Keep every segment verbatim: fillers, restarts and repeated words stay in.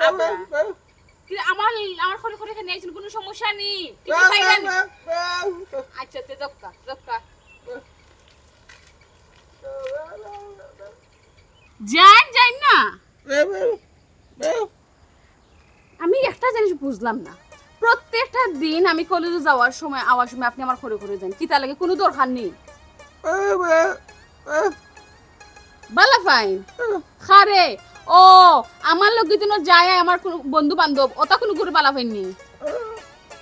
আব্বা, কি আমার, আমার খরে খরে এখানে আইছেন, কোনো সমস্যা নেই? ঠিক আছে, আইবেন? আচ্ছা, তে দক্কা, দক্কা। যাইন, যাইন না। আমি একটা জিনিস বুঝলাম না, প্রত্যেকটা দিন আমি কলেজে যাওয়ার সময়, আওয়ার সময় আপনি আমার খরে খরে যাইন, কিতা লাগে? কোনো দরকার নেই। বালা ফাইন। খারে, ও, আমার লগে দিনও যায়, আমার কোনো বন্ধু বান্ধব, ওটা কোনো করে বালা ফাইন নি।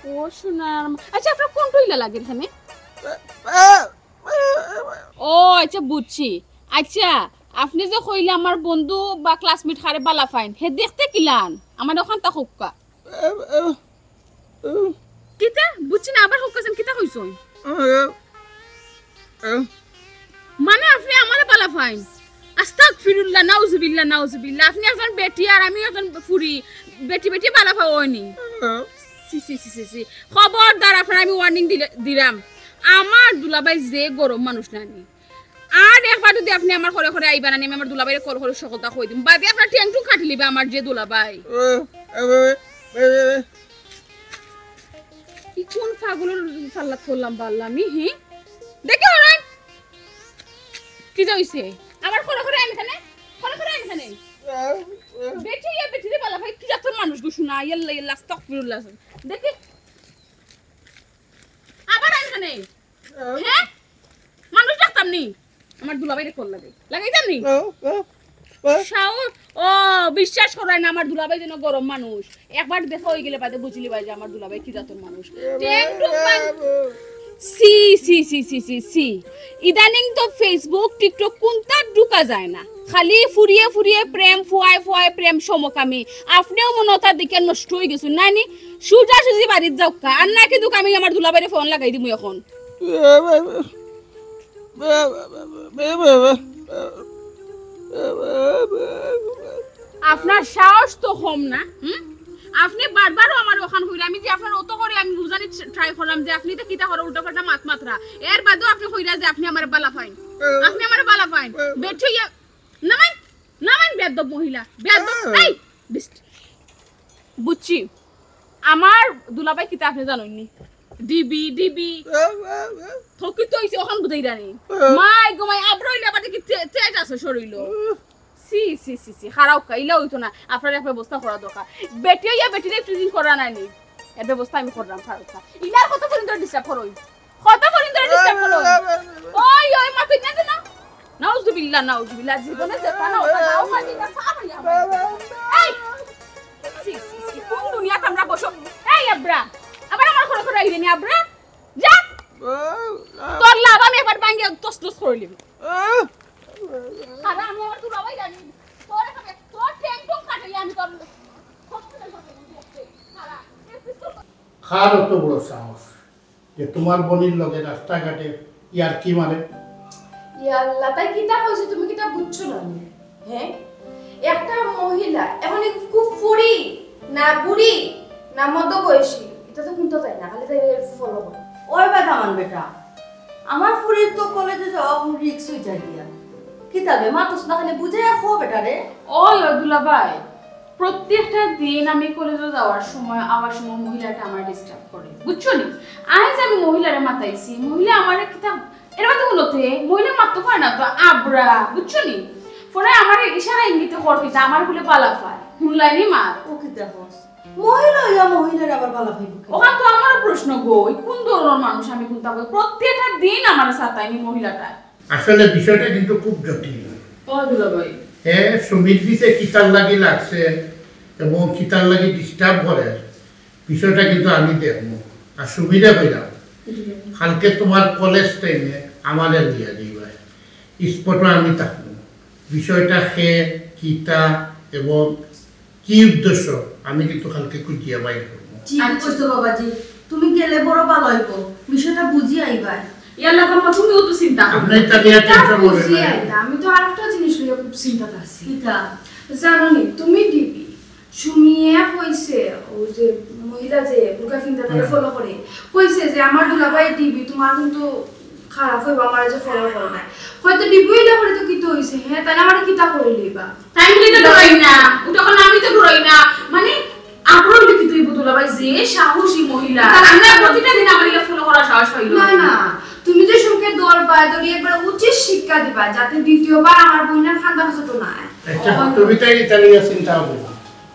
ও সোনার মা-, আচ্ছা, আপনার কোন টইলা লাগে এখানে? ও, আচ্ছা, বুঝছি। আচ্ছা, আপনি যে কইলে আমার বন্ধু বা ক্লাসমেট খারে বালা ফাইন, হে দেখতে কিলান? আমার ওখান তা খুবকা। কিতা? বুঝছি না, আবার হুকাছেন, কিতা কইছইন? মানে আপনি আমারে বালা ফাইন? আস্তাগফিরুল্লাহ, নাউজুবিল্লাহ, নাউজুবিল্লাহ। আপনি একজন বেটি আর আমি একজন ফুরি, বেটি বেটি বালা ফাও অয়নি। ছি, ছি, ছি, ছি, ছি। খবরদার, আপনার আমি ওয়ার্নিং দিলে, দিলাম। আমার দুলাভাই যে গরম মানুষ নানি, আর একবার যদি আপনি আমার খরে খরে আইবা নানি, আমি আমার দুলাভাইরে কল করে সকলতা কই দিম। বাদে আপনার ঠ্যাং টুং কাটি লিবা আমার যে দুলাভাই। ই কোন পাগলর ফাল্লাত পড়লাম বাল্লা আমি, হি? দেখে হরান। কি যে হইছে? আমার খরে খরে আইন এখানে, খরে খরে আইন এখানে। বেটি ইয়া বেটি রে বালা ফাই, কি জাতর মানুষ গো শুনা, ইয়াল্লা, ইয়াল্লা, আস্তাগফিরুল্লাহ। দেখি, আবার আইন এখানে। হ্যাঁ? মানুষ ডাকতাম নি? আমার দুলাভাইরে কল লাগাই। লাগাইতাম নি? সাহস, ও, বিশ্বাস করায় না, আমার দুলাভাই যেন গরম মানুষ। একবার দেখা হয়ে গেলে বাদে বুঝলি ভাই যে আমার দুলাভাই কি জাতর মানুষ। ঠ্যাং টুং ভাঙ-, সি, সি, সি, সি, সি, সি। ইদানিং তো Facebook, TikTok কোনটা ঢুকা যায় না। খালি ফুরিয়ে ফুরিয়ে প্রেম, ফুয়ায় ফুয়ায় প্রেম সমকামী। আপনিও মনে হয় তার দিকে নষ্ট হয়ে গেছেন, না নি? সোজাসুজি বাড়িত যাউক্কা। আর না কিন্তু আমি আমার দুলাভাইরে ফোন লাগাই দিমু এখন। আপনার সাহস তো কম না, হুম? আপনি বারবারও আমার ওখান হইলে, আমি যে আপনার অত করে আমি বুঝানি ট্রাই করলাম যে আপনি তো কিতা করে উল্টাপাল্টা মাত মাতরা, এর বাদেও আপনি কইরা যে আপনি আমার বালা ফাইন, আপনি আমার বালা ফাইন, বেঠে ইয়া, নামান, নামান বেয়াদব মহিলা, বেয়াদব, এই, বিস্ট-, বুঝছি, আমার দুলাভাই কিতা আপনি জানইন নি? DB, DB. থকি তো হইছে, ওখান বুঝাই রানি। মাই গো মাই, আব্রো ইলা বাদে কি তে-, তেজ আছে শরীলো? সি, সি, সি, সি, খারাপ কা, ইলা হইতো না। আপনার এক ব্যবস্থা করা দরকার। বেটি ইয়া বেটি রে ফ্রিজিং করা নাই নি। এর ব্যবস্থা আমি করলাম, খারাপ কা। ইলার কত পর্যন্ত ডিস্টার্ব করো? কত পর্যন্ত ডিস্টার্ব করো? ওই, ওই, মাফি না, না। নাউজুবিল্লাহ, নাউজুবিল্লাহ, জীবনে যেতা না, ওটা নাও মানি না, খা মানি আমার। এই! ছি, ছি, ছি, কোন দুনিয়াত আমরা বসো? এই আব্রা, আবার আমার খরচ করে আইলে নি আব্রা? যা! তোর লাভ আমি একবার ভাঙ্গিয়া তস তস করে নিবি। আরে আমি আমার দুলাভাই জানি, তোর এখানে, তোর ঠ্যাং ঠুং কাটাইয়া আমি তোর খার অত বড় সাহস যে তোমার বনির লগে রাস্তাঘাটে ইয়ার্কি মারে? ইয়াল্লা, তাই কিতা কইছে তুমি কিতা বুঝছো না নি? হ্যাঁ, একটা মহিলা এখন এই খুব ফুরি না বুড়ি না মধ্যবয়সী, এটা তো কিন্তু যায় না, খালি তাই ফলো করে। ওই বেটা, আমার বেটা, আমার ফুরির তো কলেজে যাওয়া এখন রিক্স হয়ে যায় গিয়া। কিতা বে, মাতস না, খালি বুঝে রাখো বেটা রে। ওই, ওই দুলাভাই, প্রত্যেকটা দিন আমি কলেজে যাওয়ার সময়, আওয়ার সময় মহিলাটা আমার ডিস্টার্ব করে, বুঝছো নি? আজ আমি মহিলারে মাতাইছি, মহিলা আমারে কিতা, এর মধ্যে বলতে মহিলা মাততে পারে না তো, আব্রা, বুঝছো নি? ফোনে আমার ইশারা ইঙ্গিতে কর দিতা, আমার বলে বালা পায়, হুনলাইনি মা। ও কি দেখো, মহিলা ইয়া মহিলার আবার বালা পাইব কি? ওখান তো আমার প্রশ্ন গো, ওই কোন ধরনের মানুষ আমি কোনটা বলি? প্রত্যেকটা দিন আমার সাথে আমি মহিলাটা। আসলে বিষয়টা কিন্তু খুব জটিল। ও দুলাভাই। হে সুমির পিছে কিতার লাগি লাগছে এবং কিতার লাগি ডিস্টার্ব করে, বিষয়টা কিন্তু আমি দেখবো। আর সুমিরে কইলাম, কালকে তোমার কলেজ টাইমে আমারে লইয়া যাইবা, স্পটে আমি থাকবো। বিষয়টা কে, কিতা এবং কি উদ্দেশ্য, আমি কিন্তু কালকে খুঁজিয়া বাইর করবো। ঠিক কইছো বাবাজি, তুমি গেলে বড় ভালো হইব, বিষয়টা বুঝি আইবায়। ইয়াল্লা বাবা, তুমিও তো চিন্তা করো। আপনি তাহলে আর টেনশন করবেন বুঝি না। আইতা, আমি তো আরেকটা জিনিস লইয়া খুব চিন্তাত আছি। কিতা? জানো নি, তুমি ডিবি, সুমিয়ে কইছে, ও যে মহিলা যে বুরকা ফিন্দা তারে হুম। ফলো করে, কইছে যে, "আমার দুলাভাই ডিবি, তোমার কিন্তু খারাপ হইব, আমার যে ফলো করে না।" হয়তো ডিবি হইলে পরে তো কিতা হইছে, হ্যাঁ, তাহলে আমার কিতা করে লইবা? টাইম দিতে ডরাই না, ওটা এখন আমি তো ডরাই না। যে সাহসী মহিলা। তার আমরা প্রতিটা দিন আমার ইলা ফলো করার সাহস পাইল। না, না, তুমি যে সুখে দল বায় ধরি একবার উচিত শিক্ষা দিবা, যাতে দ্বিতীয়বার আমার বইনের খান্দা ছোট না হয়। আচ্ছা, তুমি তাই ইতালিয়া চিন্তা করো না।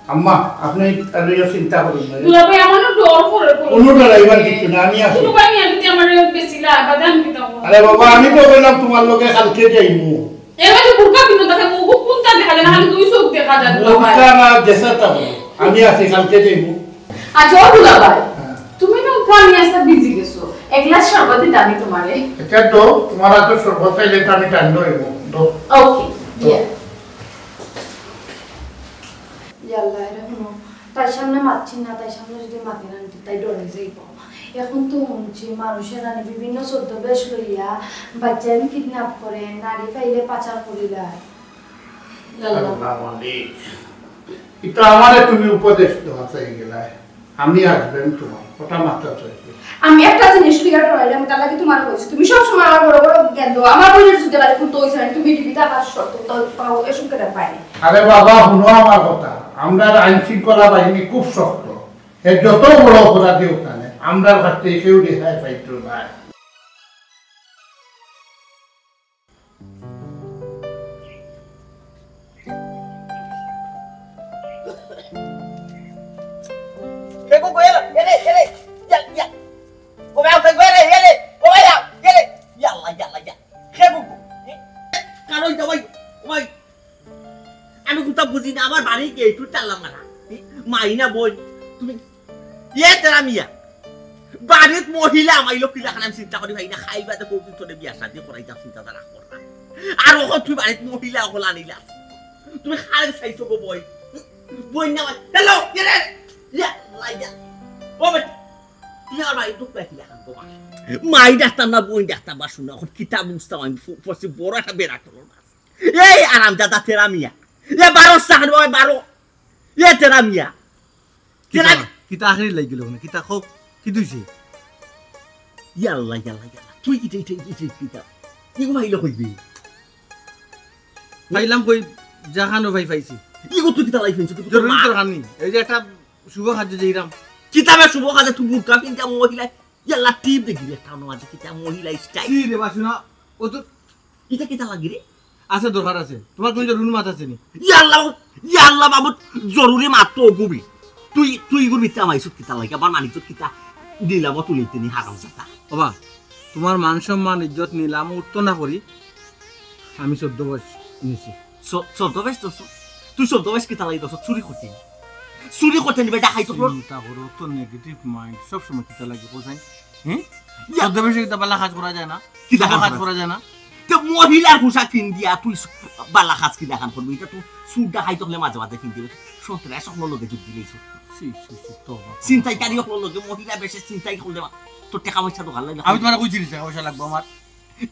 আম্মা, আপনি ইতালিয়া চিন্তা করুন না। দুলাভাই, আমারও ডর করে পড়ে। কোনো ডরাইবার কিছু না, আমি আছি। কোনো ভাই, আমি যদি আমার বেশি লাগে, আমি কি তখন? আরে বাবা, আমি তো কইলাম তোমার লগে কালকে যাইমু। এবার তো বুরকা পিন্দো, তাতে মুখ কোনটা দেখা যায় না, খালি দুই চোখ দেখা যায়, দুলাভাই। বুরকা না, যেটা তা বলো। আমি আছি, কালকে যাইমু। আচ্ছা, ও দুলাভাই, হ্যাঁ। তুমি না পানি আসতে ভিজি গেছো, এক গ্লাস শরবত দিতে আমি তোমারে। এটা তো তোমার হাতে শরবত চাইলে তো আমি টান দইব। তো ওকে, ইয়া। ইয়াল্লা, এটা শুনো, তাই সামনে মাতছি না, তাই সামনে যদি মাতি না নিতে, তাই ডরে যাইব। এখন তো শুনছি মানুষে নানি বিভিন্ন ছদ্মবেশ লইয়া বাচ্চাইন কিডন্যাপ করে, নারী পাইলে পাচার করিলায়। ইয়াল্লা। আল্লাহ মালিক, এটা আমারে তুমি উপদেশ দেওয়া চাই গেলায়। আমি হাজবেন্ড তোমার, কথা মাথা চাইবে। আমি একটা জিনিস ক্লিয়ার করাইলাম, তার লাগে তোমার কইছি। তুমি সব সময় আমার বড় বড় জ্ঞান দাও। আমার বইনের যুদ্ধে লাগে ফুটতে হইছে না, তুমি টিভি থাকার শর্ত তো পাও, এসব করে পায়নি। আরে বাবা, শুনো আমার কথা। আমরার আইন শৃঙ্খলা বাহিনী খুব শক্ত। এ যত বড় অপরাধী হোক না কেন, আমরার কাছ থেকে কেউ রেহাই পাইতো না। কে গো, গো, এলো, এরে, এরে, ইয়া, ইয়া। ও ভাই, ও ভাই, এরে, এরে, ও ভাই, এরে, ইয়াল্লা, ইয়াল্লা, ইয়া। কে গো, গো, এ? কারণ তো ভাই, ভাই, আমি কোথাও বুঝি না, আমার বাড়ি গেটও তালা মারা। এ, মাই না বই, তুমি, এ তেরা মিয়া, বাড়িত মহিলা আমাইলো কিলা খান আমি চিন্তা করি ভাই না, খাই বাদে কবি তোরে বিয়া শাদি করাইতাম চিন্তাধারা করলাম। আর ওখন তুই বাড়িত মহিলা ওখন আনিলা। তুমি খালি চাইছো গো বই। বই না ভাই। হ্যালো, কে রে? ইয়া, লাইয়া। ও বেটি, তুই আমার বাড়িত ঢুকবে কিলা খান তোমার? মাই ডাকতাম না, বই ডাকতাম বা শুনো, এখন কিতাব মুছতাম আমি ফু-, পড়ছি বড় একটা বেড়া করো না। এই আরামজাদা তেরা মিয়া। এ বারো সাহান বাবা বারো। এ তেরা মিয়া। কিতা, তেরা কিতা আখেরি লাগি গেল ওখানে? কিতা খো-, কি দুইছে? ইয়াল্লা, ইয়াল্লা, ইয়াল্লা। তুই ইটা, ইটা, ইটা, ইটা, কিতা? ইগু ভাইলো কইবি? পাইলাম কই, জাহানো ভাই পাইছি। ইগু তুই কিতা লাইফ ইনছো? তুই জরুরি মা- দরকার নেই। এই যে একটা শুভ কাজে যাইরাম। কিতা বে শুভ কাজে তুই বুরকা পিন্দা মহিলা? ইয়াল্লা টিপ দেখি রে, টাউন মাঝে কিতা মহিলা স্টাইল। কি রে বাসু না? ও তো ইটা কিতা লাগি রে? আছে, দরকার আছে। তোমার কোন রুন মাত আছে নি? ইয়াল্লা, ইয়াল্লা বাবু, জরুরি মাত তো গুবি। তুই, তুই গুবি তে আমাইছত কিতা লাগি? আবার মানিক তো কিতা দিলাম তুলিতে নি হারাম জাতা। বাবা, তোমার মান সম্মান ইজ্জত নিলাম উঠতো না করি। আমি চোদ্দ বয়স নিছি। চ-, চোদ্দ বয়স তো চ-, তুই চোদ্দ বয়স কিতা লাগি দশ চুরি করতে নি? চুরি করতে নি বেটা খাই তো। চিন্তা করো তো নেগেটিভ মাইন্ড সব সময় কিতা লাগি কোথায়? হ্যাঁ? ইয়া। চোদ্দ বয়সে কিতা বালা কাজ করা যায় না? কিতা শুভ কাজ কাজ করা করা যায় না? তে মহিলার পোশাক পিন্দিয়া তুই স-, বালা কাজ কিলা খান করবি? ইটা তুই সুরটা খাই তখন মাঝে মাঝে পিন্দিবে। সন্ত্রাস সকল লগে যোগ দিলেই সব। ছি, ছি, ছি, তওবা, তওবা, ছিনতাইকারী তওবা। সকল লগে মহিলা বেশে ছিনতাই করলে মা-, তোর টাকা পয়সা দোকান লাগে না। আমি তোমার কইছি রে, পয়সা লাগবো আমার।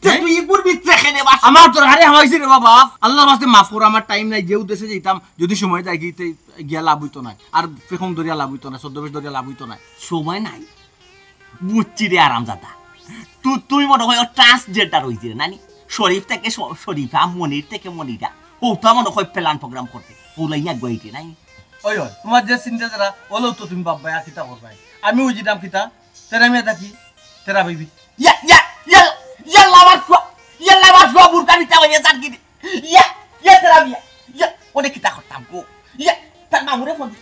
তে হ্যাঁ? তুই ইগুর ভিতরে কেনে বাস? আমার দরকারে হামাইছি রে বাবা। আল্লাহর ওয়াস্তে মাফ করো, আমার টাইম নাই। যে উদ্দেশ্যে যাইতাম, যদি সময় যায় গিয়ে গিয়া লাভ হইতো না। আর পেখম ধরিয়া লাভ হইতো না, চোদ্দ বয়স ধরিয়া লাভ হইতো না। সময় নাই। বুঝছি রে আরামজাদা। তু-, তুই মনে হয় ট্রান্সজেন্ডার হইছি রে, নানি? শরীফ থেকে শ-, শরীফা, মনির থেকে মনিরা। হৌতা মনে হয় প্ল্যান প্রোগ্রাম করতে। হৌলাই আগুয়াইতে নাই। ওই, ওই, তোমার যে চিন্তা ধারা, ওলো তো তুমি বাপ ভাই, আর কিতা করবাই? আমি ওই যেতাম কিতা, তেরা মিয়া থাকি, তেরা বেবি। ইয়া, ইয়া, ইয়া, ইয়াল্লা আমার ফুয়া, ইয়াল্লা আমার ফুয়া বুরকা নিতে হবে, ইয়া জান কি? ইয়া, ইয়া তেরা মিয়া, ইয়া, ওরে কিতা করতাম গো? ইয়া, তার মামুরে ফোন দি।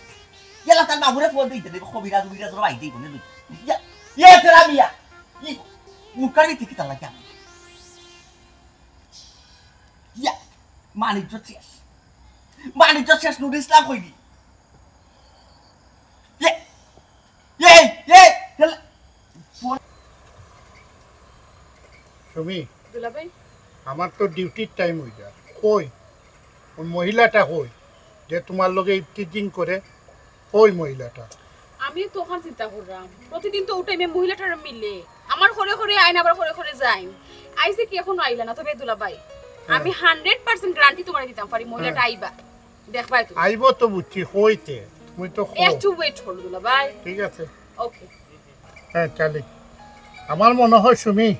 ইয়াল্লা তার মামুরে ফোন দি, ইতে কবিরাজ, কবিরাজ রে ভাই দি বলে দুই। ইয়া, ইয়া তেরা মিয়া, ই, বুরকা নিতে কিতা লাগে আমি? ইয়া, মানিজ্য শেষ। মানিজ্য শেষ, নুরুল ইসলাম কইবি। ইয়া, ইয়া, ইয়া, ইয়া, সুমি, দুলাভাই। আমার তো ডিউটির টাইম হই যায়। কই? ওই মহিলাটা কই? যে তোমার লগে ইফটিজিং করে, কই মহিলাটা? আমি তো ওখান চিন্তা করলাম, প্রতিদিন তো ও টাইমে মহিলাটার মিলে। আমার ঘরে ঘরে আইন, আবার ঘরে ঘরে যাই। আইছে কি এখনো আইলা না? তবে দুলাভাই, হ্যাঁ। আমি হান্ড্রেড পার্সেন্ট গ্যারান্টি তোমারে দিতাম পারি, মহিলাটা হ্যাঁ। আইবা। দেখবাই তুমি। আইব তো বুঝছি, কইতে। তুমি তো কও। একটু ওয়েট করো দুলাভাই। ঠিক আছে। ওকে। হ্যাঁ, চালি। আমার মনে হয় সুমি,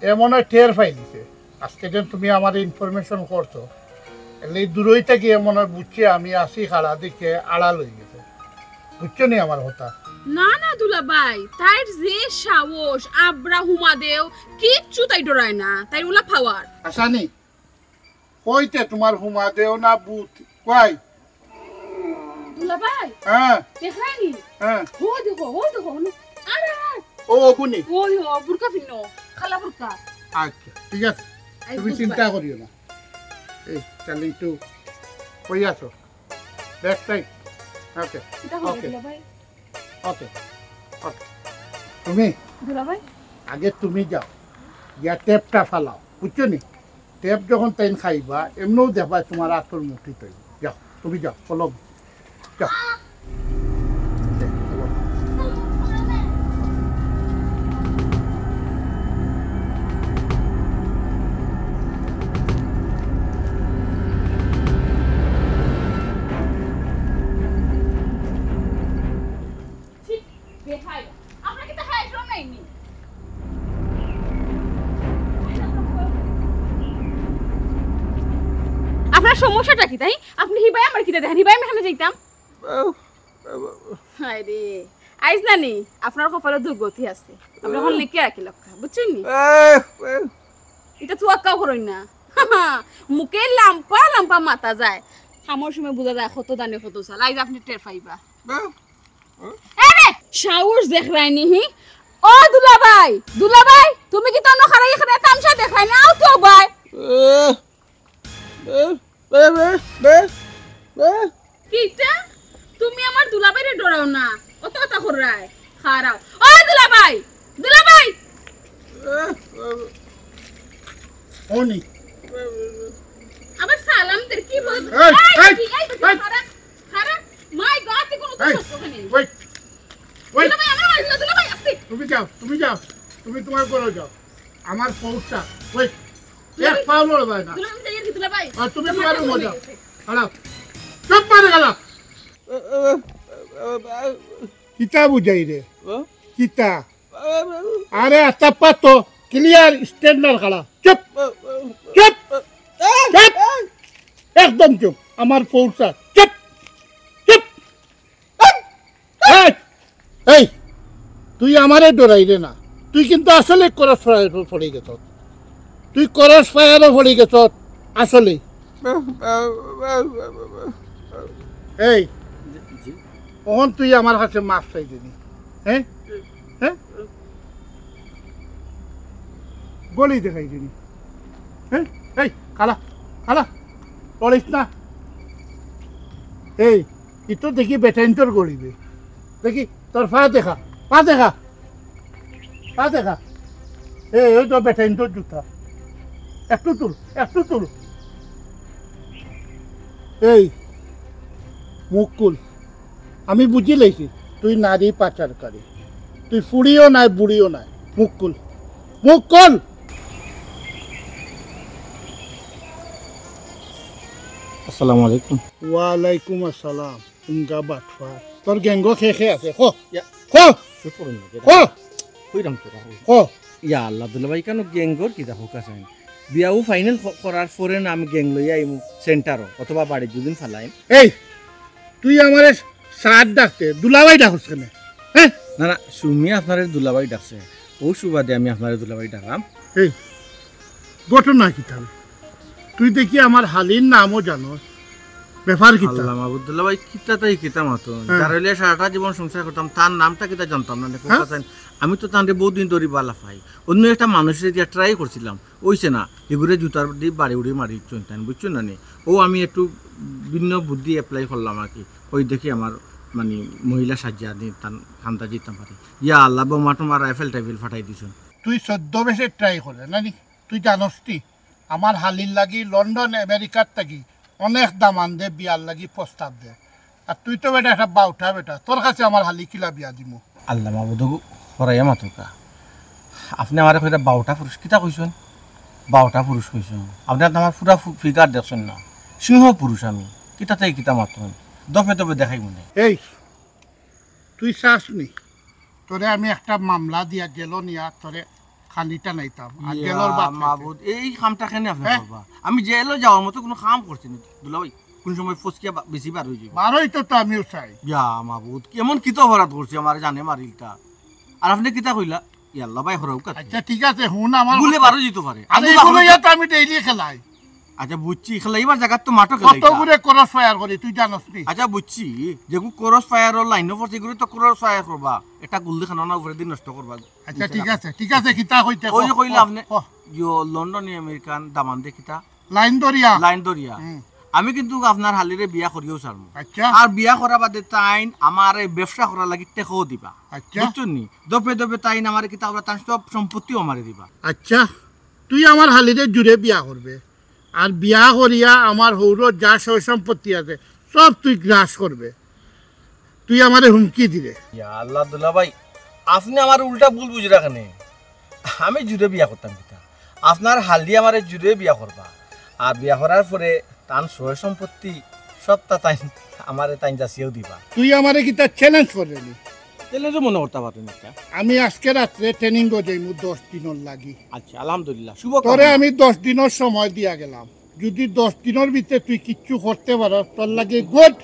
এ মনে হয় টের পাই দিছে। আজকে যেন তুমি আমার ইনফরমেশন করছো, এলে দূরই থাকি এ মনে হয় বুঝছি আমি আসি খাড়া দিকে আড়াল হয়ে গেছে। বুঝছো নি আমার কথা? না না দুলাভাই, তাইর যে সাহস, আব্রা হুমা দেও, কিচ্ছু তাই ডরায় না, তাইর ওলা পাওয়ার। আসানি, কইতে তুমার হুমা দেও না ভূত, কই? দুলাভাই, হ্যাঁ। দেখরায়নি? হ্যাঁ। ও দেখো, ও দেখো, ও না। আরে, আরে। ও, অগুনি। ওই, ও, বুরকা ফিনো, খালা বুরকা। আচ্ছা, ঠিক আছে। আই তুমি বুঝবা। চিন্তা করিও না। এই, তাহলে একটু কই আছো? Back side. ওকে। কিতা কইলে ওকে। দুলাভাই? ওকে, ওকে। তুমি দুলাভাই? আগে তুমি যাও, গিয়া টেপটা ফালাও, বুঝছো নি? টেপ যখন তাইন খাইবা, এমনেও দেখবা তোমার আতর মুঠি তৈরি। যাও, তুমি যাও, ফলো মি। যাও। ছি, বেহায়া। আপনার কিতা হায় শরম নাই নি? আপনার সমস্যাটা কিতা? আপনি হিবায় আমার কিতা দেখেন? হিবায় আমি এখানে যাইতাম? হায় রে, আইজ নানি আপনার কপালো দুর্গতি আছে। আপনি এখন লিখিয়া রাখি লক্কা, বুঝছেন নি? এটা তুয়াক্কাও করইন না। মুখে লাম্পা লাম্পা মাতা যায়। কামর সময় বুঝা যায় কত দানে কত চাল। আইজ আপনি টের পাইবা। আরে, সাহস দেখরায়নি, হি? ও দুলাভাই, দুলাভাই, তুমি কিতা অনো খাড়াই এখানে তামশা দেখরায়নি? আও তো ভাই। এ, এ, এ, এ, এ, এ। কিতা? তুমি আমার দুলাভাইরে ডরাও না, অত কথা কররায়। খাড়াও। ও দুলাভাই, দুলাভাই। এ, এ। অনি। আবার সালাম দের কি বল? এই, এই, এই, এই, এই। খাড়া, খাড়া। My God, তুই কোনো এই, শব্দ নেই। Wait, wait। দুলাভাই, আমার মারিস না, দুলাভাই, আস্তে। তুমি যাও, তুমি যাও, তুমি তোমার ঘরো যাও। আমার ফৌজটা, wait, এক পাও লড়া যায় না। দুলাভাই, আমি যাই আর কি, দুলাভাই। আর তুমি তোমার রুমো যাও। খাড়াও। চুপ মারে গেলা। কিতা বুঝাই রে? কিতা? আরে, আতাপ্পা তো clear standard খাড়া। চুপ! চুপ! চুপ! একদম চুপ। আমার ফৌজটা। চুপ! চুপ! এই! এই! তুই আমারে ডরাইরে না। তুই কিন্তু আসলে ক্রস ফায়ারো পড়ি গেছত। তুই ক্রস ফায়ারো পড়ি গেছত। আসলে। এই, জি, জি। অখন তুই আমার কাছে মাফ চাইরে নি, হ্যাঁ? হ্যাঁ? গলি দেখাইরে নি, হ্যাঁ? এই, খাড়া, খাড়া, পড়িস না। এই, ই তো দেখি বেটাইন্তর গলিবে। দেখি, তোর পা দেখা, পা দেখা। পা দেখা। এই, ওই তো বেটাইন্তর জুতা। একটু তুল, একটু তুল। এই, মুখ খুল। আমি বুঝি লাইছি, তুই নারী পাচারকারী। তুই ফুড়িও নায়, বুড়িও নায়। মুখ খুল। মুখ খুল। আসসালামু আলাইকুম। ওয়ালাইকুম আসসালাম। উঙ্গা বাটফার। তোর গ্যাংগো খে খে আছে, ক। ইয়া। ক। চুপ করুন না, ক। কইরাম তো, ক। ইয়া আল্লাহ, দুলাভাই, কেন গ্যাংগর কিতা হোক আছে? বিয়াও ফাইনাল ক-, করার পরে না আমি গ্যাং লইয়া আইমু সেন্টারো অথবা বাড়িত দুদিন ফালাইম। এই, তুই আমারে স্যার ডাকতে দুলাভাই ডাকস কেনে? হ্যাঁ? না, না, সুমি আপনারে দুলাভাই ডাকছে। ও সুবাদে আমি আপনারে দুলাভাই ডাকলাম। এই, ঘটনা কিতা? তুই দেখি আমার হালির নামও জানোস। ব্যাপার কিতা? আল্লাহ মাবুদ, দুলাভাই, কিতা তাই কিতা মাতো? হ্যাঁ। যার লইয়া সারাটা জীবন সংসার করতাম, তার নামটা কিতা জানতাম না, দেখো, হ্যাঁ? কথা জানি। আমি তো তানরে বহুত দিন ধরি বালা পাই। অন্য একটা মানুষরে দিয়া ট্রাই করছিলাম, অইছে না। এগুরে জুতার দি বাড়ি উড়ি মারি চলতেন, বুঝছো না নি? ও আমি একটু ভিন্ন বুদ্ধি অ্যাপ্লাই করলাম আর কি। ওই দেখি আমার, মানে, মহিলা সাজিয়া আনি তান কান্দা জিতাম পারি। ইয়া আল্লাহ, বোমা টোমা রাইফেল টাইফেল ফাটাই দিছুন। তুই চৌদ্দ বেশে ট্রাই করে না নি? তুই জানোস নি, আমার হালির লাগি লন্ডন আমেরিকার থাকি অনেক দামান্দে বিয়ার লাগি প্রস্তাব দে। আর তুই তো বেটা একটা বাউটা বেটা, তোর কাছে আমার হালি কিলা বিয়া দিমু? আল্লাহ মাবুদ গো, হরাইয়া মাতুকা। আপনি আমারে কইরা বাউটা পুরুষ, কিতা কইছইন? বাউটা পুরুষ কইছইন। আপনি তো আমার পুরা ফু-, ফিগার দেখছইন না। সিংহ পুরুষ আমি। কিতা তাই কিতা মাতুন? দফে দফে দেখাই মনে। এই, তুই চাস নি? তোরে আমি একটা মামলা দিয়া জেলো নিয়া তোরে খানিটা নাইতাম। আর ইয়া জেলর বাদ খাইতে। মাবুদ, এই কামটা কেনে আপনি হ্যাঁ? করবা? আমি জেলো যাওয়ার মতো কোনো কাম করছি না, দুলাভাই। কুন সময় ফসকিয়া বা-, বেশি বার অই যাইবো। বারোই তো, তো আমিও চাই। ইয়া মাবুদ, এমন কিতা অপরাধ করছি আমারে জানে মারিলতা? আর আপনে কিতা কইলা? ইয়াল্লা ভাই, হরাউকা। আচ্ছা, ঠিক আছে, হুন আমার গুলে কথা। বারো যাইতো পারে। আরে, আবু এগুলো বাকর ইয়া তো আমি ডেইলি খেলাই। আচ্ছা, বুঝছি, খেলাইবার জাগাত তো মাঠও খেলাইতা। কতগুরে ক্রস ফায়ার করি, তুই জানোস নি? আচ্ছা, বুঝছি, যেগু ক্রস ফায়ারর লাইনও পড়ছে, এগুলো তো ক্রস ফায়ার করবা। একটা গুল দেখানো না, উপরে দিন নষ্ট করবা। আচ্ছা, ঠিক আছে, ঠিক আছে, কিতা কইতে ওই যে ক, কইলা ক, আপনে, ক। ইয়ো, লন্ডনি আমেরিকান দামান্দে কিতা? লাইন ধরিয়া। লাইন ধরিয়া। হুম। আমি কিন্তু আপনার হালিরে বিয়া করিও ছাড়মু। আচ্ছা। আর বিয়া করা বাদে তাইন আমারে ব্যবসা করার লাগি টেকাও দিবা। আচ্ছা। বুঝছইন নি? দপে দপে তাইন আমারে কিতা করবা, তান সব সম্পত্তিও আমারে দিবা। আচ্ছা, তুই আমার হালিরে জুরে বিয়া করবে, আর বিয়া করিয়া আমার হউরর যা সয় সম্পত্তি আছে, সব তুই গ্রাস করবে। তুই আমারে হুমকি দিরে। ইয়া আল্লাহ দুলাভাই, আপনে আমারে উল্টা ভুল বুঝরা কেনে? আমি জুরে বিয়া করতাম কিতা? আপনার হালি আমারে জুরে বিয়া করবা, আর বিয়া করার পরে তান সয় সম্পত্তি সবতা তাইন আমারে তাইন যাচিয়াও দিবা। তুই আমারে কিতা চ্যালেঞ্জ কররে নি? চ্যালেঞ্জও মনে করতা পারইন একটা। আমি আজকে রাত্রে ট্রেনিংও যাইমু দশ দিনর লাগি। আচ্ছা, আলহামদুলিল্লাহ, শুভ তোরে কামনা। আমি দশ দিনর সময় দিয়া গেলাম, যদি দশ দিনর ভিতরে তুই কিচ্ছু করতে পারস, তোর লাগি গুড।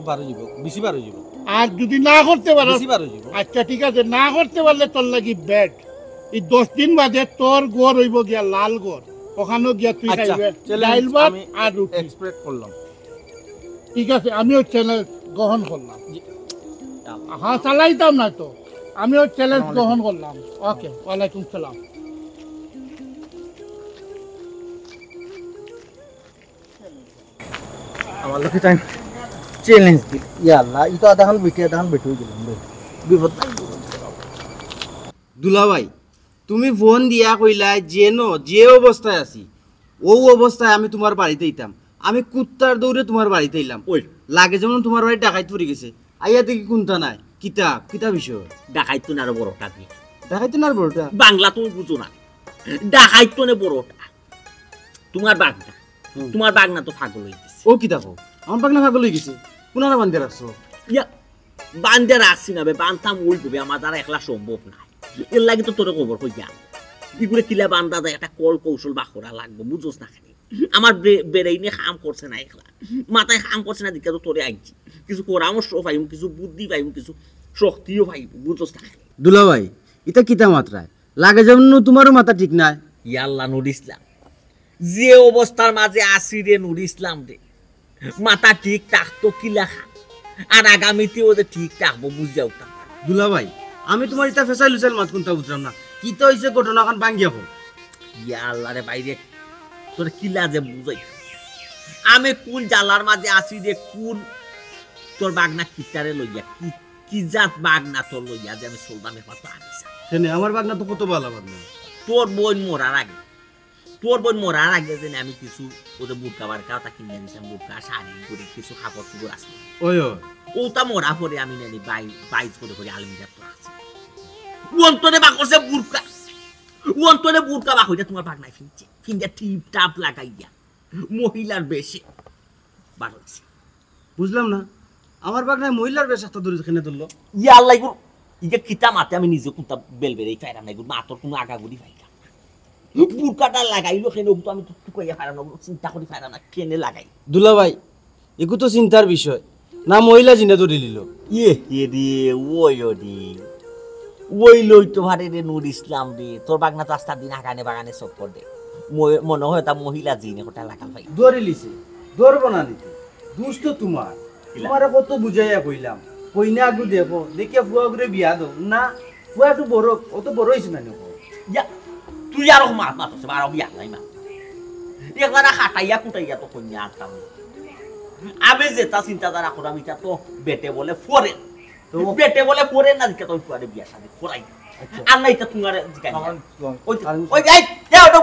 বারো যাইবো, বেশি বারো যাইবো। আর যদি না করতে পারস, বেশি বারো যাইবো। আচ্ছা, ঠিক আছে, না করতে পারলে তোর লাগি ব্যাড। এই দশ দিন বাদে তোর ঘর অইবো গিয়া লাল ঘর, ওখানো গিয়া তুই আচ্ছা, খাইবে চ্যালেঞ্জ ডাইল ভাত আমি আর রুটি। এক্সপেক্ট করলাম। ঠিক আছে, আমিও চ্যালেঞ্জ গ্রহণ করলাম। জি। হ্যাঁ, চালাইতাম না তো, আমিও চ্যালেঞ্জ আসসালামু আলাইকুম। গ্রহণ করলাম। ওকে, ওয়ালাইকুম সালাম। আমার লগে তাইন চ্যালেঞ্জ দিল। ইয়া আল্লাহ, ই তো আধাখান বেটি, আধাখান বেটি অই গেলাম রে। বিপদ নাই। দুলাভাই, তুমি ফোন দিয়া কইলায়, যেন যে অবস্থায় আছি, অউ অবস্থায় আমি তুমার বাড়িত আইতাম। আমি কুত্তার দৌড়ে তুমার বাড়িত আইলাম। ওই। লাগে যেমন তুমার বাড়িত ডাকাইত পড়ি গেছে। আইয়া দেখি কুন্তা নাই। কিতা, কিতা বিষয়? ডাকাইত তো না আরো বড়টা দিয়া। ডাকাইত তো না আরো বড়টা? বাংলা তুমি বুঝো না। ডাকাইত তো না বড়টা। তুমার বাগনা। হুম। তুমার বাগনা তো পাগল অই গেছে। ও কিতা কও? আমার বাগনা পাগল অই গেছে? কুনানো বান্ধিয়া রাখছো? ইয়া, বান্ধিয়া রাখছি না বে, বানতাম অইবো বে, আমার দ্বারা একলা সম্ভব নায়। এরলাগি তো তোরে খবর কইয়ার। ইগুরে কিলা বান্ধা যায়, একটা কল কৌশল বার করা লাগবো, বুঝোস না কেনে? আমার বে-, বেরেইনে কাম করছে না একলা, মাথায় কাম করছে না, দেখিয়া তো তোরে আনছি। কিছু পরামর্শ পাইমু, কিছু বুদ্ধি পাইমু, কিছু শক্তিও পাইমু, বুঝোস না কেনে? দুলাভাই, ইতা কিতা মাতরায়? লাগে যেমন তুমারও মাথা ঠিক নায়। ইয়াল্লা নুর ইসলাম, যে অবস্থার মাঝে আছি রে নুর ইসলাম রে, মাথা ঠিক থাকতো কিলা খান, আর আগামীতেও যে ঠিক থাকবো বুঝিয়া উঠতাম পারি। দুলাভাই, আমি তুমার ইতা ফেসাইল উসাইল মাত কুন্তা বুঝরাম না। কিতা অইছে ঘটনাখান ভাঙ্গিয়া কও। ইয়া আল্লাহ রে ভাই রে, তোরে কিলা যে বুঝাই, আমি কুন জ্বালার মাঝে আছি রে, কুন তোর বাগনা কিতারে লইয়া, কি, কি জাত বাগনা তোর লইয়া যে আমি চলতাম একমাত্র আনিছা। কেনে, আমার বাগনা তো কত ভালা বাগনা। তোর বইন মরার আগে তোর বইন মরার আগে যেন আমি কিছু ওদের বুরকা বারকা ওটা কিনে দিছিলাম, বুরকা, শাড়ি, ঘড়ি, কিছু কাপড় চোপড় আছে। ওই, ওই। ওটা মরা পরে আমি নেনি বাই-, বাইশ করে করে আলমিরা তো আছে। অন্তরে বা করছে বুরকা। অন্তরে বুরকা বা কইটা তুমার বাগনায় ফিনছে। ফিনছে টিপ টাপ লাগাইয়া। মহিলার বেশে। বার হইছে। বুঝলাম না, আমার বাগনায় মহিলার বেশ একটা দড়ি কেনে ধরলো? ইয়া আল্লাহ, এগুর, ইগে কিতা মাতে আমি নিজে কুন্তা বেল বেড়েই পাইরাম না, এগুর মাতর কুনু আগাগুড়ি পাই না। বুরকাটা লাগাইলো কেনে, ওগু তো আমি তো টুকাইয়া পাইরাম না, ওগু চিন্তা করি পাইরাম না, কেনে লাগাই। দুলাভাই, এগু তো চিন্তার বিষয়, না মহিলা জিনে ধরি লিল। ইয়ে, ইয়ে রে, ওই ও রে, ওই লই তো পারে রে নুর ইসলাম রে, তোর বাগনা তো আস্তা দিন আগানে বাগানে চক্কর দে, ম-, মনে হয় তা মহিলা জিনে কোটা লাগাল পাই। ধরি লিছে, ধরবো না নিতে। দুষ তো তুমার। কিলা? তুমারে কত বুঝাইয়া কইলাম, কইনা আগু দেখো, দেখিয়া ফুয়া ঘরে বিয়া দেও। না, ফুয়া একটু বড়, অত বড় হইছে না নি। ইয়া, তুই আরো মাত, মাত, মাত, আরো বিয়া নাই মাত। একবারে খাটাইয়া কুটাইয়া তো কইনা আনতাম। আমি যেটা চিন্তাধারা করাম, ইটা তো বেটে বলে ফরে। তো বেটে বলে ফরে না, দিকে তো ফুয়ারে বিয়া শাদী করাই। আচ্ছা। আর না, ইটা তুমারে জিগাই। তখন, তখন, ওই যে, কারণ ওই যে, এই, এই, ওটা,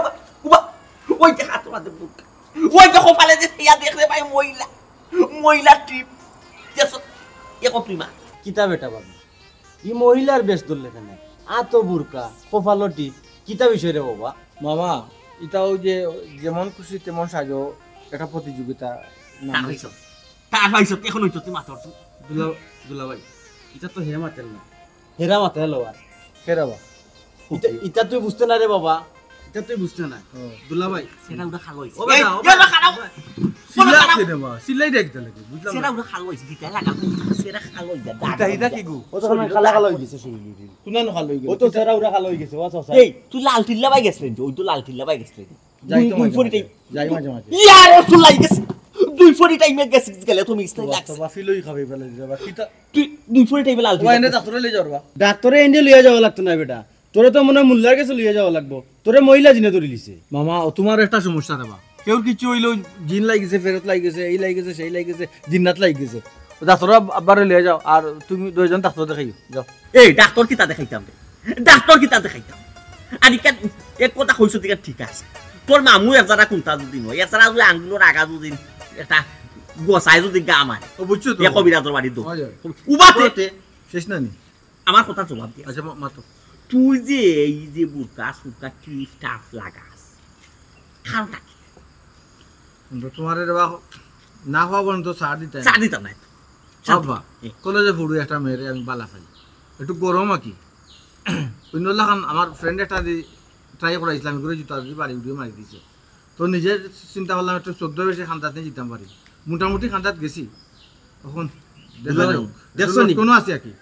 উবা, ওই যে হাত মাঝে বুক। ওই যে কপালে যে থিয়া দেখ রে ভাই, মহিলা। মহিলা টিপ। দেখছো? এখন তুই মা। কিতা বেটা বাবু? ই মহিলার বেশ ধরলে কেনে? আতো বুরকা, কপালো টিপ। কিতা বিষয় রে বাবা? মামা, ইটা ওই যে যেমন খুশি তেমন সাজো, একটা প্রতিযোগিতা নাম তার দিছে। হইছে। তার হইছে, এখন হইছে তুই মাতর তুই। দুলা-, দুলাভাই, ইটা তো হে মাতের না। হেরা মাতে হলো আর। হেরা বা। ইটা, ইটা তুই বুঝতে না রে বাবা। ইটা তুই বুঝতে না। হুম। দুলাভাই। সেটা ওটা খালো হইছে। ও বেটা, এই, ও এই, বেটা। খালো। চিল্লা কেনে বা? চিল্লাইরা কিতা লাগি? বুঝলাম না। সেরা উড়া খালো অইছে, কিতা লাগা? সেরা খালো অইছে, দাগ ইটা, ইটা অইছে। কি গো? ও তো অখন কালা কালা অই গেছে শরীর। কুনানো খালো অই গেল? ও তো সেরা উড়া খালো অই গেছে, ও চাচা। এই, তুই লাল টিল্লা বাই গেছলে নি? ওই তো লাল টিল্লা বাই গেছলে নি? যাই দুই, তো দুই মাঝে ফোরি মাঝে। টাইম। যাই মাঝে মাঝে। ইয়ারে, তুই লাইগেছে। দুই ফোরি টাইমে গেছে গেলে তুমি ইসলাম বাবা, লাগছে। বাবা, ফিলই খাবে ফেলে দিলে বাবা। কিতা? তুই দুই ফোরি টাইমে লাল ও, টিল্লা এনে গেছে। ডাক্তারে লই যাওয়ার বা? ডাক্তারে এনে লইয়া যাওয়া লাগতো না বেটা। তোরে তো মনে হয় মোল্লার গেছে লইয়া যাওয়া লাগবো। তোরে মহিলা জিনে ধরি লিছে। মামা, ও তোমার একটা সমস্যা রে বা। কেউর কিছু অইলো, জিন লাগিছে, ফেরত লাগিছে, এই লাগিছে, সেই লাগিছে, জিন্নাত লাগিছে। ও ডাক্তার আব-, আব্বারে লইয়া যাও, আর তুমি দুইজন ডাক্তার দেখাইও, যাও। এই ডাক্তার কিতা দেখাইতাম রে? ডাক্তার কিতা দেখাইতাম? আর ইখান এক কথা কইছো, ঠিক আছে। তোর মামু এক জারা কুন্তা যদি নয়, এক জারা যদি আঙ্গুলর আগা যদি একটা গোসায় যদি গা মারে, ও বুঝছো তো? এ কবিরাজর বাড়ি দো। হয়, হয়। উবাতে। উবাতে। শেষ না নি? আমার কথা জবাব দে। আচ্ছা, মা-, মাতো। তুই যে এই যে বুরকা সুরকা টিপ টাপ লাগাস, কারণটা কি? কিন্তু তোমার রে বা না হওয়া পর্যন্ত চা দিতে চা দিতাম না। চা আব্বা, দিতাম। এ। কলেজে পড়ু একটা মেয়েরে আমি বালা পাই। একটু গরম আর কি। অন্য লাখান আমার ফ্রেন্ড একটা দি ট্রাই করাইছিলাম, ঘুরে জুতা যদি বাড়ি উঠিয়ে মারি দিছে। তো নিজে চিন্তা করলাম একটু চোদ্দ বেশি খান্দাত নিয়ে যেতাম পারি। মোটামুটি খান্দাত গেছি। এখন দেখা দুলাভাই, যাক। দেখছো নি? কোনো আছে আর কি?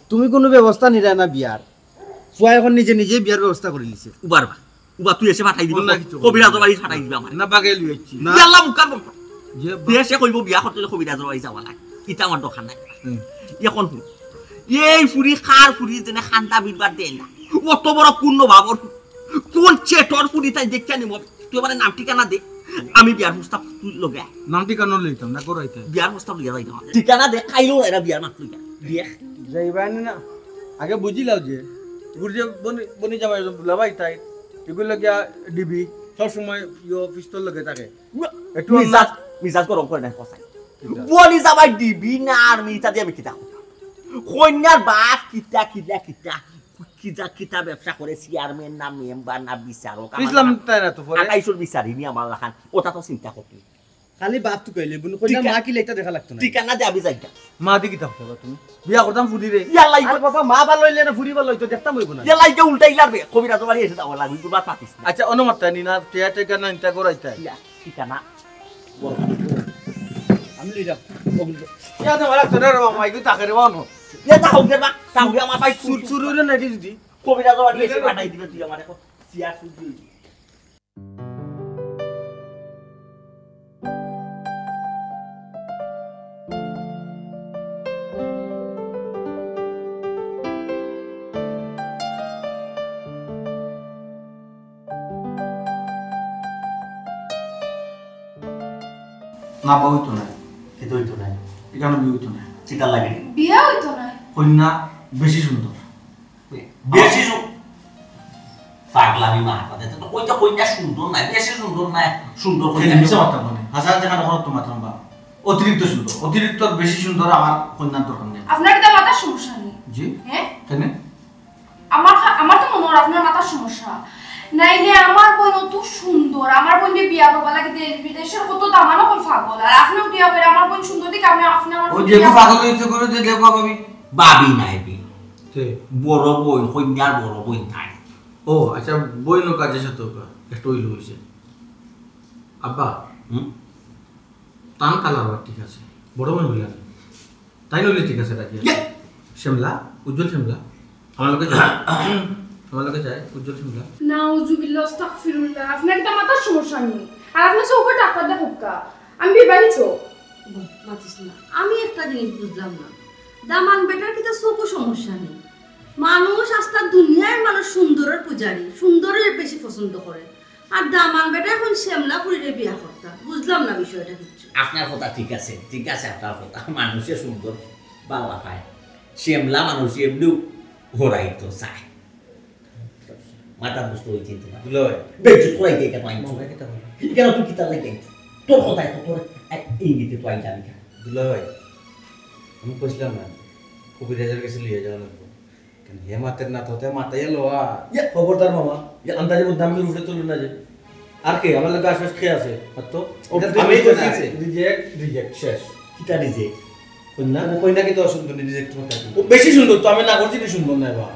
তুমি কোনো ব্যবস্থা নিলে না বিয়ার। ফুয়া এখন নিজে নিজেই বিয়ার ব্যবস্থা করে নিছে। উবার বা, উবা তুই এসে ফাটাই দিবি, অন্য কিছু কবিরাজ বাড়ি ফাটাই দিবি আমার। না, বাগে লুয়েছি। না। ইয়াল্লা মুকার বল। যে বা- দেশে কইব বিয়া করতে হলে কবিরাজ বাড়ি যাওয়া লাগে। ইটা আমার দরকার নাই। হুম। এখন হুন। এই ফুরি কার ফুরি যেন খান্দা বিরবার দেয় না। অত বড় পূর্ণ বাবর। কোন চেটর ফুরি তাই দেখতে নিব? তুই আমার নাম ঠিকানা দে। আমি বিয়ার প্রস্তাব তুই লগে আয়। নাম ঠিকানা লইতাম না, করাইতে। বিয়ার প্রস্তাব লইয়া যাইতাম। ঠিকানা দে, খাইলো এরা বিয়ার মাত লইয়া। বিয়া। যাইবা নি না? আগে বুঝিলাও যে, এগুলো যে বনি, বনি জামাই একজন দুলাভাই তাই, এগুলো গিয়া ডিবি, সবসময় ইয়ো পিস্তল লগে থাকে। একটু মিজাজ, অন্যা- মিজাজ গরম করে না, কসাই। কিতা? বনি জামাই ডিবি না আর্মি, ইতা দিয়ে আমি কিতা করতাম? কন্যার বাপ কিতা, কিতা, কিতা, কিতা, কিতা ব্যবসা করে, চেয়ারম্যান না মেম্বার না বিচারক, আমার ইসলাম লাখান তাই না তো পরে? আঠাইশর বিচারি নি আমার লাখান, ওটা তো চিন্তা করতে। খালি বাপ তো কইলে, বুন কইলে ঠিকা-, মা কি লেখটা দেখা লাগতো না। ঠিকানা দে, আমি যাইতাম। মা দি কিতা করতে তুমি? বিয়া করতাম ফুরি রে। ইয়াল্লাই আরে বাবা, মা ভালো হইলে না ফুরি ভালো হইতো, দেখতাম হইব না। ইয়াল্লাই যে উল্টাই লাগবে, কবিরাজ বাড়ি এসে যাওয়া লাগবে, তুই বাদ পাতিস না। আচ্ছা, অনুমত তাই নি না, টিয়া টিকা নাই, তা করাইতে। ইয়া, ঠিকানা। আমি লই যাম। ইয়া তো ভালো তো রে বাবা, মাইকু তাকে রে বাবা। ইয়া তা হোক রে বা, তা হোক আমার ভাই চুর, চুর হইলে না যদি। কবিরাজ বাড়ি এসে পাঠাই দিবে তুই আমার এখন। সিয়া চুর হইলি। না, বা হইতো না। কিতা হইতো না? এখানে বিয়ে হইতো না। কিতা লাগে? বিয়া হইতো না। কন্যা বেশি সুন্দর। বেশি সু-, পাগলামি মাথা দে। তো কইতে কইনা সুন্দর নাই, বেশি সুন্দর নাই, সুন্দর কইনা। এই মিছা মাততাম মানে। হাজার যেখানে খরচ তো মাততাম বা। অতিরিক্ত সুন্দর, অতিরিক্ত বেশি সুন্দর আমার কন্যার দরকার নেই। আপনার কিতা মাথার সমস্যা নি? জি? হ্যাঁ? কেনে? আমার খা-, আমার তো মনে হয় আপনার মাথার সমস্যা। নাইলে আমার বোন অত সুন্দর, আমার বোনরে বিয়া করবার লাগি দেশ বিদেশের কত দামান অকল পাগল। আর আপনিও বিয়া করে আমার বোন সুন্দর দেখি আমি আপনি আমার ও বোন যে বিয়া পাগল হইছে করে যে দেখো ভাবি। ভাবি নাই বি। কে? বড় বোন, কন্যার বড় বোন তাই। ও, আচ্ছা, বইন কাজের সাথে ওকা, একটু ওই হইছে। আব্বা, হুম? তান কালার আবার ঠিক আছে। বড় বোন বললেন। তাই নইলে ঠিক আছে, রাখি আছে। ইয়া! শ্যামলা, উজ্জ্বল শ্যামলা। আমার লগে যায়। আমার লগে যায়, উজ্জ্বল শ্যামলা। নাউজুবিল্লাহ, আস্তাগফিরুল্লাহ। আপনার কিতা মাথার সমস্যা নি? আর আপনার চোখে ডাক্তার দেখুক্কা। আমি বিবাহিত। মাতিস না। আমি একটা জিনিস বুঝলাম না। দামান বেটার কিতা চোখও সমস্যা নি? মানুষ আস্তা দুনিয়ার মানুষ সুন্দরের পূজারি, সুন্দরের বেশি পছন্দ করে। আর দামান বেটা এখন শ্যামলা ফুরিরে বিয়া করতা। বুঝলাম না বিষয়টা কিচ্ছু। আপনার কথা ঠিক আছে, ঠিক আছে, আপনার কথা। মানুষে সুন্দর বালা পায়। শ্যামলা মানুষ এমনিও হরাইতো চায়। মাথা নষ্ট হয়ে চিন্তা না। দুলাভাই। বেজ্জত করাই দিয়ে কেন আনছো? মামা, কিতা বলে? কেন তুই কিতা লাগে? তোর কথায় তো তোর এক ইঙ্গিতে তো আইলাম কেন? দুলাভাই, আমি কইছিলাম না, কবিরাজের কাছে লইয়া যাওয়া লাগবো। কেন হে মাতের না তো, তে মাতাইয়া লওয়া। ইয়া। খবরদার মামা, ইয়া। আন্দাজে বদনাম করে উঠে তুলুন না যে। আর কে? আমার লগে আশপাশ কে আছে? আর তো? ও, এটা তো আমি বুঝতে তো না। ঠিক আছে। Reject, reject, শেষ। কিতা reject? কই না? মানে কই না কি তো অসুন্দর reject করতে কি? ও বেশি সুন্দর তো, আমি না করছি কি সুন্দর নাই বা।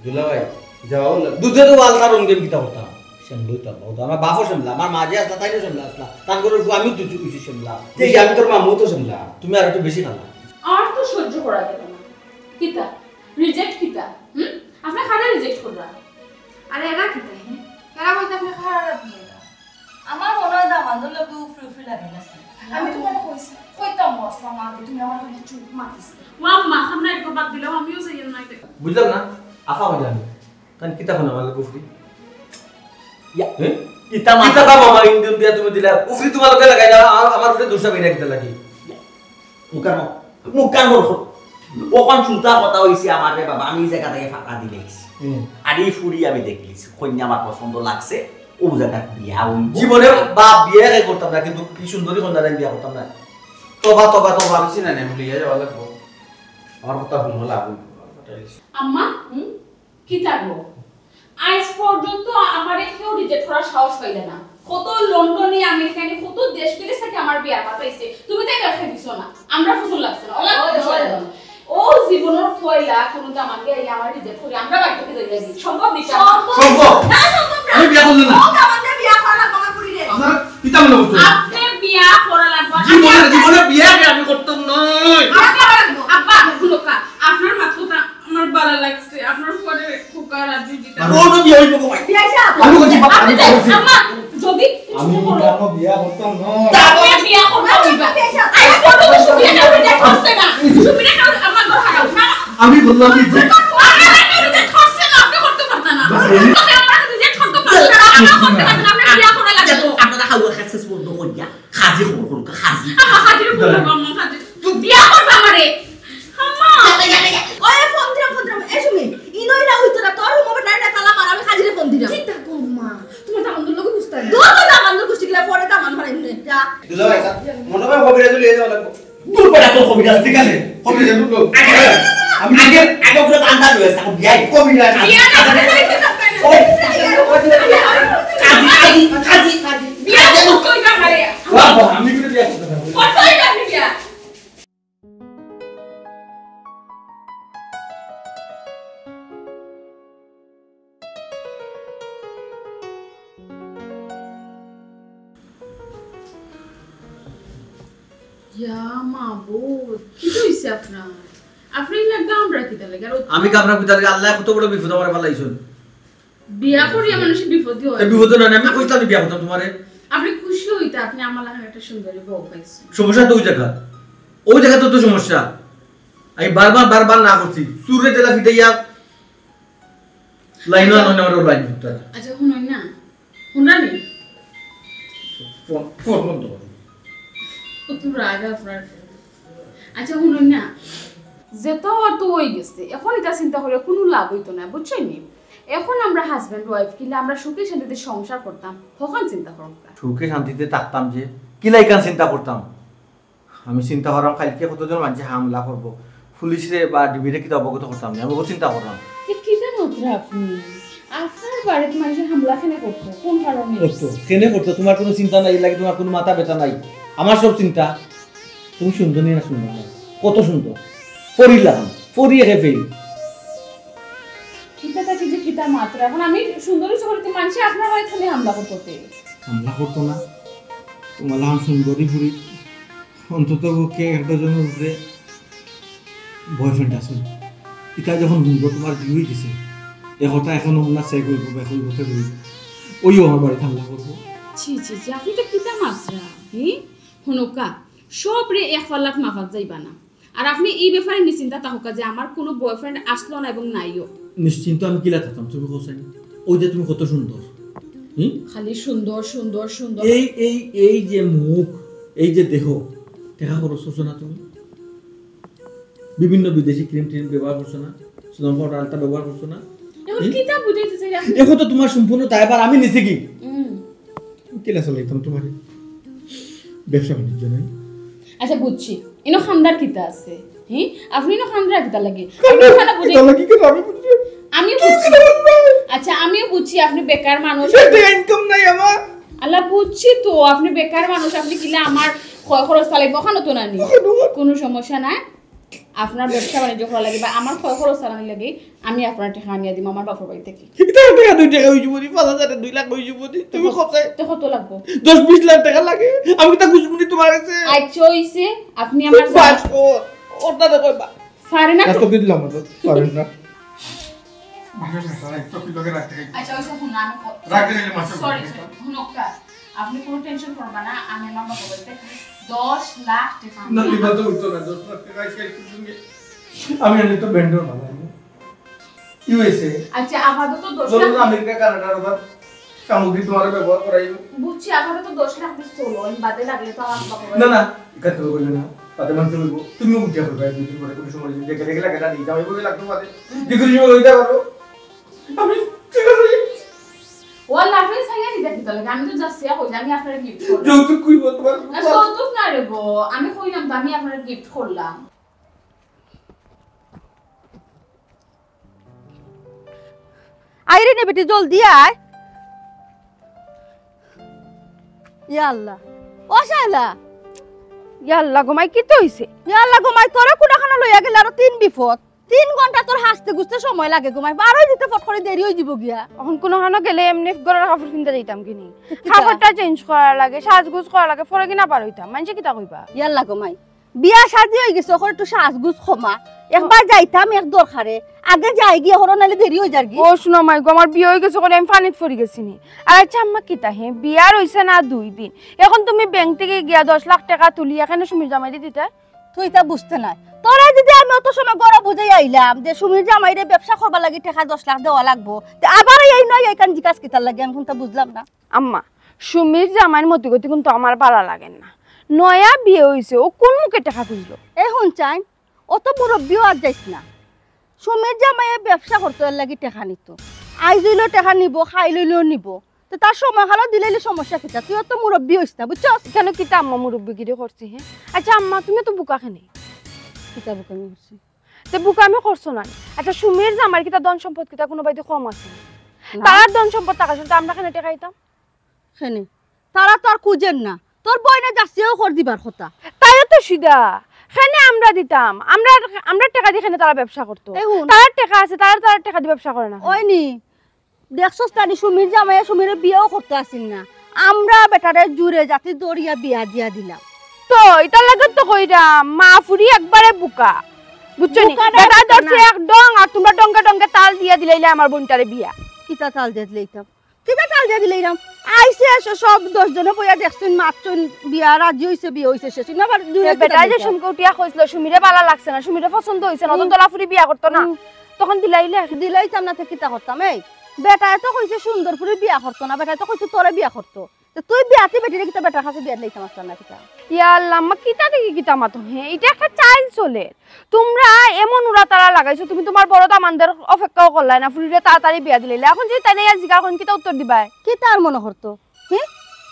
দুলাভাই, যাও না। দুধে তো আলতা রঙ দিয়ে কিতা করতাম? সেমলা অইতাম না। ও তো আমার বাপও সেমলা, আমার মা যে আসলা, তাইও সেমলা আসলা। তান ঘরর বউ আমিও তো অইছি সেমলা। এই যে আমি তোর মামু তো সেমলা। তুমি আর একটু বেশি খালা। আর তো সহ্য করা গেল না। কিতা? রিজেক্ট কিতা? হুম? আপনি কারে রিজেক্ট কররা? আরে এরা কিতা, হে? এরা বলতে আপনি খারাপ আপনি এরা। আমার মনে হয় দামান্দর লগে উফরি উফরি লাগাইল আছে। আমি তোমারে কইছি, কইতাম বসলাম আগে, তুমি আমার কানে চুপ মাতিস না। ও আম্মা, আমরা একবার বাদ দিলাম, আমিও যাই না। বুঝলাম না, আফা কইলাম। তান কিতা কোন আমার লগে উফরি? ইয়া, হ্যাঁ? ইতা মাথা কিতা বাবা আমার ইঞ্জিন দিয়া তুমি দিলা? উফরি তোমার লগে লাগাই না, আমার, আমার উপরে দোষটা বেরিয়ে কিতা লাগি? মুখ কান, মুখ কান বন্ধ কর। অখন সুতা কথা অইছে আমার রে বাবা, আমি এই জায়গা থেকে ফাঁকা দিলে গেছি। হুম। আর এই ফুড়ি আমি দেখলিছি, কইন্যা আমার পছন্দ লাগছে, ও জায়গা বিয়া অইব। জীবনে বাপ বিয়া আগে করতাম না, কিন্তু কি সুন্দরী কইন্যা নাই বিয়া করতাম না। তবা, তবা, তবা। আমি চিনা নেই, লইয়া যাওয়া লাগবো। আমার কথা হুনো, লাভ অইব। আম্মা, হুম? কিতা গো? আইজ পর্যন্ত আমারে কেউ রিজেক্ট করার সাহস পাইলে না। কত লন্ডনে, আমেরিকানে, কত দেশ বিদেশ থাকি আমার বিয়ার মাত আইছে। তুমি তাই রেখে দিছো না। আমরা পছন্দ লাগছে না। ওলা ওই, ওই। ও জীবনর পয়লা কোনো দামান্দে আইয়া আমার রিজেক্ট করি। আমরা বাড়ি থেকে যাই যাই। সম্ভব নি? সম্ভব। সম্ভব। না, সম্ভব না। আমি বিয়া করলে না। ও দামান্দে বিয়া করা লাগবো আমার ফুড়িরে। আপনারা কিতা মনে করছেন? আপনি বিয়া করা লাগবো। জীবনে, জীবনে বিয়া আমি করতাম নয়। বিয়া করা লাগবো। আব্বা, হুনো কা, আপনার মাত কথা আমার ভালা লাগছে, আপনার পরে খোকা রাজু জিতা। আর ও তো বিয়ে হইব গো ভাই। বিয়ে হইছে আপনার? আমি বলছি, বাবা, আপনি আমি বলছি। আম্মা, যদি আমি কিছু করো। কেন বিয়ে করতাম না? তারপরে বিয়ে করতে হইবা। বিয়ে হইছে আপনার? আরে, কত তো সুবিধা কাউকে দেখ করছে না। সুবিধা কাউকে আমার ঘর হারাও। না, না। আমি বললাম কি যে আরে, আরে, আরে, দেখ করছে না, আপনি করতে পারতেন না। বাস, এই আপনি আমার কাছে রিজেক্ট করতে পারতেন না, আমরা করতে পারতেন না, আমরা বিয়ে করা লাগবে। আপনারা খাওয়া খাচ্ছে বন্ধ করিয়া। খাজি খবর করুক, খাজি। আম্মা, খাজিরে ফোন করবো, আম্মা, খাজি। তুই বিয়া করবে আমারে। আম্মা। ওই ফোন দিলাম, ফোন দিলাম। এ সুমি, ইনো ইলা হইতো না, তোর রুমো বেটা না তালা মার, আমি খাজিরে ফোন দিলাম। কিতা গো মা? তোমার দামান্দর লগে বুঝতে না। দূর তো দামান্দর গুষ্টি গিলা পরে দামান ফাড়াই মনে যা। দুলা ভাই, মনে হয় কবিরাজ লিয়ে যাওয়া লাগবো। দূর বেটা, তোর কবিরাজ ঠিক আছে? কবিরাজ দূর লোক। আগে, আমি আগে, আগে ওগুলো আন্দাজ হয়ে আছে, এখন বিয়াই। কবিরাজ। বিয়া না, ওই। কাজী, কাজী, কাজী, কাজী। বিয়া করতে হইবে আমারে। বাবা, আমি কিন্তু বিয়া করতে পারবো। করতে হইবে আপনি বিয়া। ইয়া মাবুদ, কিতা অইছে আপনার? আপনি ইলা গামরা কিতা লাগি? আর আমি গামরা কিতা লাগি? আল্লায় কত বড় বিপদ আমারে ফালাইছইন। বিয়া করিয়া মানুষ বিপদে হয়। এ বিপদে না, আমি কইতাম বিয়া করতাম তোমারে। আপনি খুশি হইতা, আপনি আমার লাখান একটা সুন্দরী বউ পাইছেন। সমস্যা তো ওই জায়গা, ওই জায়গা তো, তো সমস্যা। আমি বারবার, বারবার না করছি, চুররে জেলা ফিটাইয়া লাইন আনো না, ওরা লাইন করতে হয়। আচ্ছা, শুনুন না, শুনরা নি? ফোন, ফোন বন্ধ করো। কত রাগ আপনার। আচ্ছা, শুনুন না, যেটা হওয়ার তো হয়ে গেছে, এখন এটা চিন্তা করে কোনো লাভ হইতো না, বুঝছেন নি? এখন আমরা হাজব্যান্ড ওয়াইফ কিলা আমরা সুখে শান্তিতে সংসার করতাম, হখান চিন্তা করতাম। সুখে শান্তিতে থাকতাম যে, কিলা ইখান চিন্তা করতাম? আমি চিন্তা করলাম, কালকে কতজন মানুষে হামলা করবো, পুলিশরে বা ডিবিরে কিতা অবগত করতাম না, আমি ও চিন্তা করলাম। এ কিতা মাতরা আপনি? আপনার বাড়িত মানুষে হামলা কেনে করতো? কোন কারণে? করতো, কেনে করতো? তোমার কোনো চিন্তা নাই, এর লাগি তোমার কোনো মাথা ব্যথা নাই। আমার সব চিন্তা, তুমি সুন্দর নি না সুন্দর না? কত সুন্দর, পরীর লাখান, পরী একে ফেল। কিতা থাকি যে কিতা মাতরা, এখন আমি সুন্দরী সুন্দরী মানুষে আপনার বাড়িত কেনে হামলা করতো? হামলা করতো না, তোমার লাখান সুন্দরী পুরি। অন্তত পক্ষে একটা জনের উপরে বয়ফ্রেন্ড আছে। ইটা যখন হুনবো তোমার বিয়া হয়ে গেছে, এ কথা এখন অমনা চেক হইব, বেক হইব, ফের হইব। ওইও আমার বাড়িত হামলা করবো। ছি, ছি, ছি, আপনি তো কিতা মাতরা, হি? হুনকা, সব রে এক পাল্লাত মাপাত যাইবা না। আর আপনি এই ব্যাপারে নিশ্চিন্তা থাকুকা যে আমার কোনো বয়ফ্রেন্ড আসলো না এবং নাইও। নিশ্চিন্ত আমি কিলা থাকতাম, তুমি কও চাইন? ওই যে তুমি কত সুন্দর, হুম? খালি সুন্দর, সুন্দর, সুন্দর। এই, এই, এই যে মুখ, এই যে দেহ, টেকা খরচ করছো না তুমি? বিভিন্ন বিদেশি ক্রিম ট্রিম ব্যবহার করছো না? সুন্দর পাউডার আলতা ব্যবহার করছো না? এখন হুম? কিতা বুঝাইতে চাই আপনি? এখন তো তোমার সম্পূর্ণ দায়ভার আমি নিছি কি? হুম। কিলা চালাইতাম তোমারে? ব্যবসা বাণিজ্য নাই? আচ্ছা, বুঝছি। ইনো খান্দার কিতা আছে? হি? আপনি ইনো খান্দার কিতা লাগে? আপনি খান্দার কিতা লাগে? কি করে আমি বুঝি? আমিও বুঝছি। আচ্ছা, আমিও বুঝছি আপনি বেকার মানুষ। ইনকাম নাই আমার। আল্লাহ, বুঝছি তো, আপনি বেকার মানুষ, আপনি কিলা আমার খ-, খরচ চালাইবো, ওখানে তো না নি। কোনো সমস্যা নাই। আপনার ব্যবসা বাণিজ্য করা লাগি বা আমার খয় খরচ চালানি লাগি আমি আপনার টেকা আনিয়া দিমু আমার বাপর বাড়ি থাকি। এটা এক টেকা দুই টেকা অইযিবো নি, পাঁচ হাজার দুই লাখ অইযিবো নি, তুমি কত চাই? তো কত লাগবো? দশ বিশ লাখ টেকা লাগে, আমি কিতা বুঝমু নি তুমার কাছে? আচ্ছা অইছে, আপনি আমার বাস ও, ওটা দেখো বা। পারে না তো। এত কি দিলাম তো, পারেন না। আচ্ছা, ওই সব হুনো, আমি ক-, রাখতে গেলে মাসে সরি, বলবে। সরি, হুনো, কা-, আপনি কোনো টেনশন করবা না, আমি আমার বাবা বলতে দশ লাখ টেকা আমি না, লিবা তো হইতো না, দশ লাখ টেকা আজকে একটু সঙ্গে আমি আনলে তো ব্যান্ডও না, ভাই। ইউএসএ। আচ্ছা, আপাতত দশ লাখ। চলো না, আমেরিকা, কানাডার ওখান সামগ্রী তোমার ব্যবহার করাই। বুঝছি, আপাতত দশ লাখ দিয়ে চলো, আমি বাদে লাগলে তো আমার বাবা না, না, এখান থেকে বলবে না, তাতে মানতে বলবো, তুমিও উঠে করবে, দুই দিন পরে কোনো সময় যদি দেখে দেখে লাগে না, নিয়ে যাও, এইভাবে লাগতো বাদে। যে কোনো সময় লইতে পারো। আমি ঠিক আছে। ও আল্লাহ, আপনি ছাইয়া দিতে কিতা লাগে? আমি তো just ইয়া কইলাম, আমি আপনার গিফট করলাম। যৌতুক কইবো তোমার? না, যৌতুক না রে গো, আমি কইলাম তো, আমি আপনার গিফট করলাম। আয় রে নে বেটি, জলদি আয়। ইয়া আল্লাহ, ও শালা। ইয়া আল্লাহ গো মাই, কিতা অইছে? ইয়া আল্লাহ গো মাই, তোরে কোনখানো লইয়া গেলে আরো তিন বিপদ। তিন ঘন্টা তোর হাসতে গুছতে সময় লাগে গো মাই, বারোই দিতে ফট করে দেরি অইযিবো গিয়া। অখন কোনখানো গেলে এমনে ঘরর কাপড় পিন্দা যাইতাম কিনি? কিতা? কাপড়টা চেঞ্জ করা লাগে, সাজগুজ করা লাগে, পরে কিনা বার অইতাম, মানষে কিতা কইবা? ইয়াল্লা গো মাই, বিয়া শাদি অইগেছে, অখন একটু সাজগুজ কমা। একবার যাইতাম এক দরকারে, আগে যাই গিয়া, অখন নাইলে দেরি অইযার গি। ও হুনো মাই গো, আমার বিয়া অইগেছে, অখন আমি পানিত পড়ি গেছি নি। আর আচ্ছা আম্মা, কিতা হে, বিয়ার অইছে না দুই দিন, অখন তুমি ব্যাংক থাকি গিয়া দশ লাখ টেকা তুলিয়া কেনে সুমির জামাইরে দিতায়? তুই ইতা বুঝতে নায়। তোরে যদি আমি অত সময় ঘরো বুঝাই আইলাম যে সুমির জামাইরে ব্যবসা করবার লাগি টেকা দশ লাখ দেওয়া লাগবো, তে আবার এই নয় এইখান জিকাস কিতার লাগি, আমি কুনতা বুঝলাম না। আম্মা, সুমির জামাইর মতিগতি কিন্তু আমার ভালা লাগের না। নয়া বিয়া অইছে, ও কুন মুখে টেকা খুজলো? এ হুন চাইন, অত মুরব্বিও আর যাইস না। সুমির জামাইয়ে ব্যবসা করতো, এর লাগি টেকা নিতো। আইজ অইলেও টেকা নিবো, কাইল অইলেও নিবো। তে তার সময়কালো দিলাইলে সমস্যা কিতা? তুই অত মুরব্বি অইস না, বুঝছস? কেনে কিতা আম্মা মুরব্বিগিরি করছি, হে? আচ্ছা আম্মা, তুমি তো বুকা কেনে? কিতা বুকা আমি করছি? তে বুকা আমি করছো না। আচ্ছা, সুমির জামাইর কিতা ধন সম্পদ কিতা কুনু বায়দি কম আছে? না। তারার ধন সম্পদ থাকা সত্ত্বেও আমরা কেনে টেকা দিতাম? কেনে? তারা তো আর খুজের না। তোর বইনে যাচ্ছেও কর দিবার কথা। তাইও তো সিধা। কেনে আমরা দিতাম? আমরা, আমরা টেকা দি কেনে তারা ব্যবসা করতো? এই হুন। তারার টেকা আছে, তারা তারার টেকা দি ব্যবসা করে না। ওই নি, দেখছস তানি সুমির জামাইয়ে সুমিরে বিয়াও করতো আছিল না। আমরা বেটারে জুরে জাতি দরিয়া বিয়া দিয়া দিলাম। তো ইতার লাগি তো কইরাম, মা ফুরি একবারে বুকা। বুঝছো নি? বুকা না, বেটা বুকা ধরছে না। এক ডং, আর তুমরা ডঙ্গে ডঙ্গে তাল দিয়া দিলাইলে আমার বইনটারে বিয়া। কিতা তাল দিয়া দিলাইতাম? কিতা তাল দিয়া দিলাইরাম? আইছে, এসে সব দশ জনে বইয়া দেখছইন, মাতছইন, বিয়া রাজি অইছে, বিয়া অইছে, শেষ। না, আবার দুই এ, একটা বেটায় যে দেখলাম। সুমকে উঠিয়া কইছিল, সুমিরে ভালা লাগছে না, সুমিরে পছন্দ অইছে না, তো হুম। দলা ফুরি বিয়া করতো না। হুম। তখন দিলাইলে? দিলাইতাম না, তে কিতা করতাম? এই, বেটায় তো কইছে সুন্দর ফুরি বিয়া করতো না, বেটায় তো কইছে তোরে বিয়া করতো। তো তুই বিয়াতি বেটিরে কিতা বেটার কাছে বিয়া দিলাইতাম আসতাম না কিতা? ইয়া আল্লাহ, আম্মা, কিতা দেখি কিতা মাতো, হে? ইটা একটা চাইল চলের। তুমরা এমন উড়াতাড়া লাগাইছো, তুমি তুমার বড় দামানদের অপেক্ষাও করলায় না, ফুরিরে তাড়াতাড়ি বিয়া দিলাইলা। এখন যদি তাইন আইয়া জিগাইন, কিতা উত্তর দিবায়? কিতা আর মনো করতো? হে?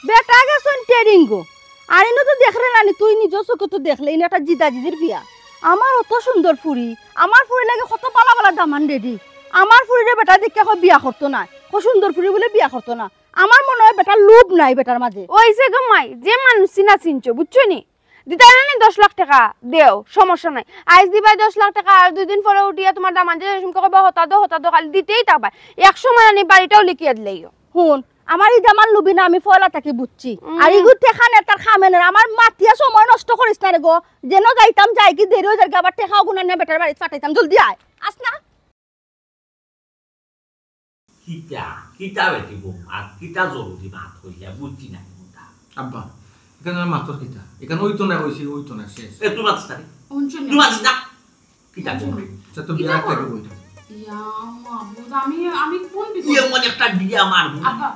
বেটা গেছইন ট্রেনিং গো। আর ইনো তো দেখরে নানি, তুই নিজর চউখে তো দেখলে, ইনো একটা জিদাজিদির বিয়া। আমার অত সুন্দর ফুরি, আমার ফুরির লাগি কত ভালা ভালা দামান রেডি। আমার ফুরিরে বেটায় দেখিয়া কয় বিয়া করতো নায়, কয় সুন্দর ফুরি বুলে বিয়া করতো না। আমার মনো অয় বেটার লোভ নাই বেটার মাঝে। অইছে গো মাই, যে মানুষ চিনা চিনছো, বুঝছো নি? দিতায় না নি দশ লাখ টেকা? দেও, সমস্যা নাই। আইজ দিবায় দশ লাখ টেকা, আর দুই দিন পরে উঠিয়া তুমার দামান্দে রেশমকে কইবা, "হতা দেও, হতা দেও", খালি দিতেই থাকবায়। এক সময় আনি বাড়িটাও লিখিয়া দিলাইও। হুন, আমার ই দামান লুবি না, আমি পয়লা থাকি বুঝছি। হুম। আর ইগু টেকা নেতার খামে নের, আমার মাতিয়া সময় নষ্ট করিস না রে গো। যেন যাইতাম যাই গি, দেরি অইযার গি, আবার টেকা অগুন আনিয়া বেটার বাড়িত পাঠাইতাম। জলদি আয়, আস না। কিতা, কিতা বেটি বৌমা, কিতা জরুরি মাত কইলা, বুঝছি না কোনটা। আব্বা, ইখান আর মাতর কিতা? ইখান অইতো না, অইছে, অইতো না, শেষ। এ, তুই মাতিস না রে। হুনছো নি? তুই মাতিস না। কিতা বৌমা? আচ্ছা, তো কিতা বিয়া একটা কর? বইটা। ইয়া মাবুদ, আমি, আমি কোন বিপদ? তুই এমন একটা বিয়া মারবো। আব্বা,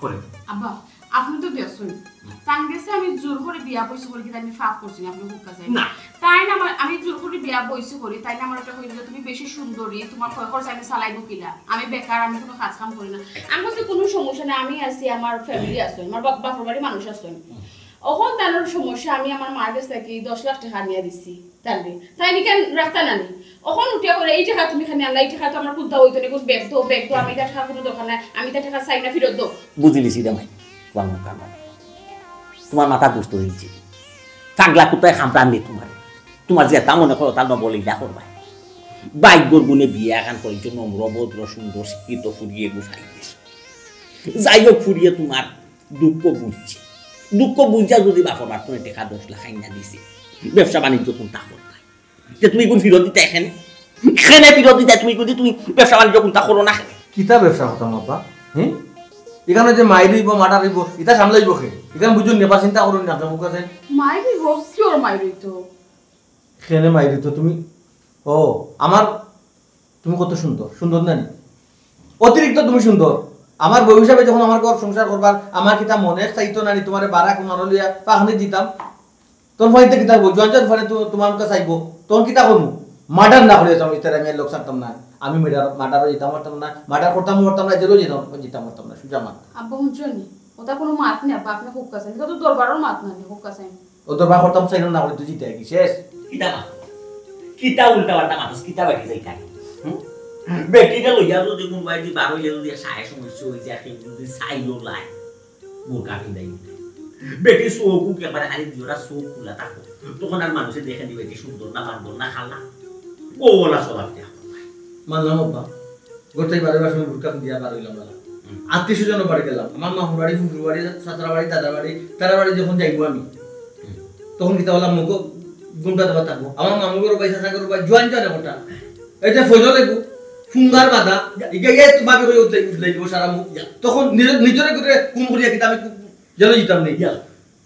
করে। আব্বা, আপনে তো দেখছইন। তান গেছে আমি জোর করি বিয়া বইছি করি কিতা আমি পাপ করছি নি, আপনে হুক্কা চাই। না। তাইন আমার, আমি জোর করি বিয়া বইছি করি, তাইন আমারে কইলা যে, "তুমি বেশি সুন্দরী, তুমার খয় খরচ আমি চালাইমু কিলা? আমি বেকার, আমি কুনু কাজ কাম করি না।" আমি কইছি, "কুনু সমস্যা নাই, আমি আছি, আমার family আছে, আমার বাপ, বাপর বাড়ির মানুষ আছে।" অখন তান সমস্যা, আমি আমার মার গেছ থাকি দশ লাখ টেকা আনিয়া দিছি। তাইলে, তাইন ইখান রাখতা না নি? অখন উঠিয়া কইরা, "এই টেকা তুমি কেনে আনলা, এই টেকা তো আমার কুনতা অইতো না, কুন ব্যাগ দেও, ব্যাগ দেও, আমি ইতা টেকা কুনু দরকার নাই, আমি ইতা টেকা চাই না, ফিরত দেও।" বুঝিলিছি রে মাই, তুমার মুখ কান। তুমার মাথা দুষ্ট অইছে। পাগলা কুত্তায় খামড়া নি তুমারে। তুমার যেতা মনে করো তা নবল ইলা করবায়। ভাগ্যর গুণে বিয়া এখান করিছো, নম্র, ভদ্র, সুন্দর, শিক্ষিত ফুরি এগু পাইছো। যাই হোক, ফুরিয়ে তুমার দুঃখ বুঝছে। দুঃখ বুঝিয়া যদি বাপর বাটনে টেকা দশ লাখ আইনা দিছে, ব্যবসা বাণিজ্য কুনতা করতায়? তে তুমি কুন ফিরত দিতায় এখানে? এখানে ফিরত দিতায় তুমি কুন, তুমি ব্যবসা বাণিজ্য কুনতা করো না কেনে? কিতা ব্যবসা করতাম আব্বা? হুম? এখানে যে মাইর অইবো, মার্ডার অইবো, ইতা সামলাইবো কে? এখানে বুঝুন নি, বা চিন্তা করুন না, আপনার মুখ আছে। মাইর অইবো? কিওর মাইর অইতো? কেনে মাইর অইতো তুমি? ও, আমার, তুমি কত সুন্দর, সুন্দর না নি? অতিরিক্ত তুমি সুন্দর। আমার বউ হিসাবে যখন আমার ঘর সংসার করবার, আমার কিতা মনে চাইতো না নি, তুমারে বারা কুমারো লইয়া পাখানি দিতাম। তোর বাড়িতে কিতা বউ, জোয়ান জোয়ান ফরে তো তুমার মুখে চাইবো, তখন কিতা করমু? মার্ডার না করিয়া তো আমি তারে আমি লোক ছাড়তাম না। আমি মার্ডার, মার্ডারও যেতাম পারতাম না, মার্ডার করতাম পারতাম না, জেলও যেতাম, যেতাম পারতাম না, সুজা মাত। আব্বা, হুনছো নি? ওটা কোনো মাত না, আব্বা, আপনি খুব কাছেন। এটা তো দরবারর মাত না, খুব কাছেন। ও দরবার করতাম চাইলাম না করে তুই জিতে কি শেষ? কিতা মাত? কিতা উল্টা পাল্টা মাতস? কিতা বেটি যাই কাই? হুম? বেটিটা লইয়া যদি কোন বাড়ি বারো ইয়া যদি সায় সমস্যা হয়ে যায়, কেউ যদি চাইও লাই, বোরকা পিন্দাই উঠে। বেটি চোখ উখ একবারে খালি দিওরা চোখ খোলা থাকো। তখন আর মানুষে দেখে নি বেটি সুন্দর না, বান্দর না, খালা। ও ওলা চলাফেরা করো না। মানলাম আব্বা। গতই বারো মাস আমি বোরকা পিন্দিয়া বার হইলাম না। হুম। আত্মীয় স্বজনের বাড়ি গেলাম। আমার মামুর বাড়ি, ফুফুর বাড়ি, চাচার বাড়ি, দাদার বাড়ি, তারা বাড়ি যখন যাইবো আমি, হুম। তখন কিতা বললাম, মুখ ঘুমটা দেওয়া থাকবো। আমার মামুর ঘর ভাই, চাচা ঘর ভাই, জোয়ান জোয়ান একটা। এই যে ফজল এগু, ফুঙ্গার বাঁধা, ইগে ইয়ে তোমাকে করে উঠলে, উঠলে দিব সারা মুখ। তখন নিজের, নিজের করে কুম করিয়া কিতা আমি জেলে দিতাম নেই। ইয়া।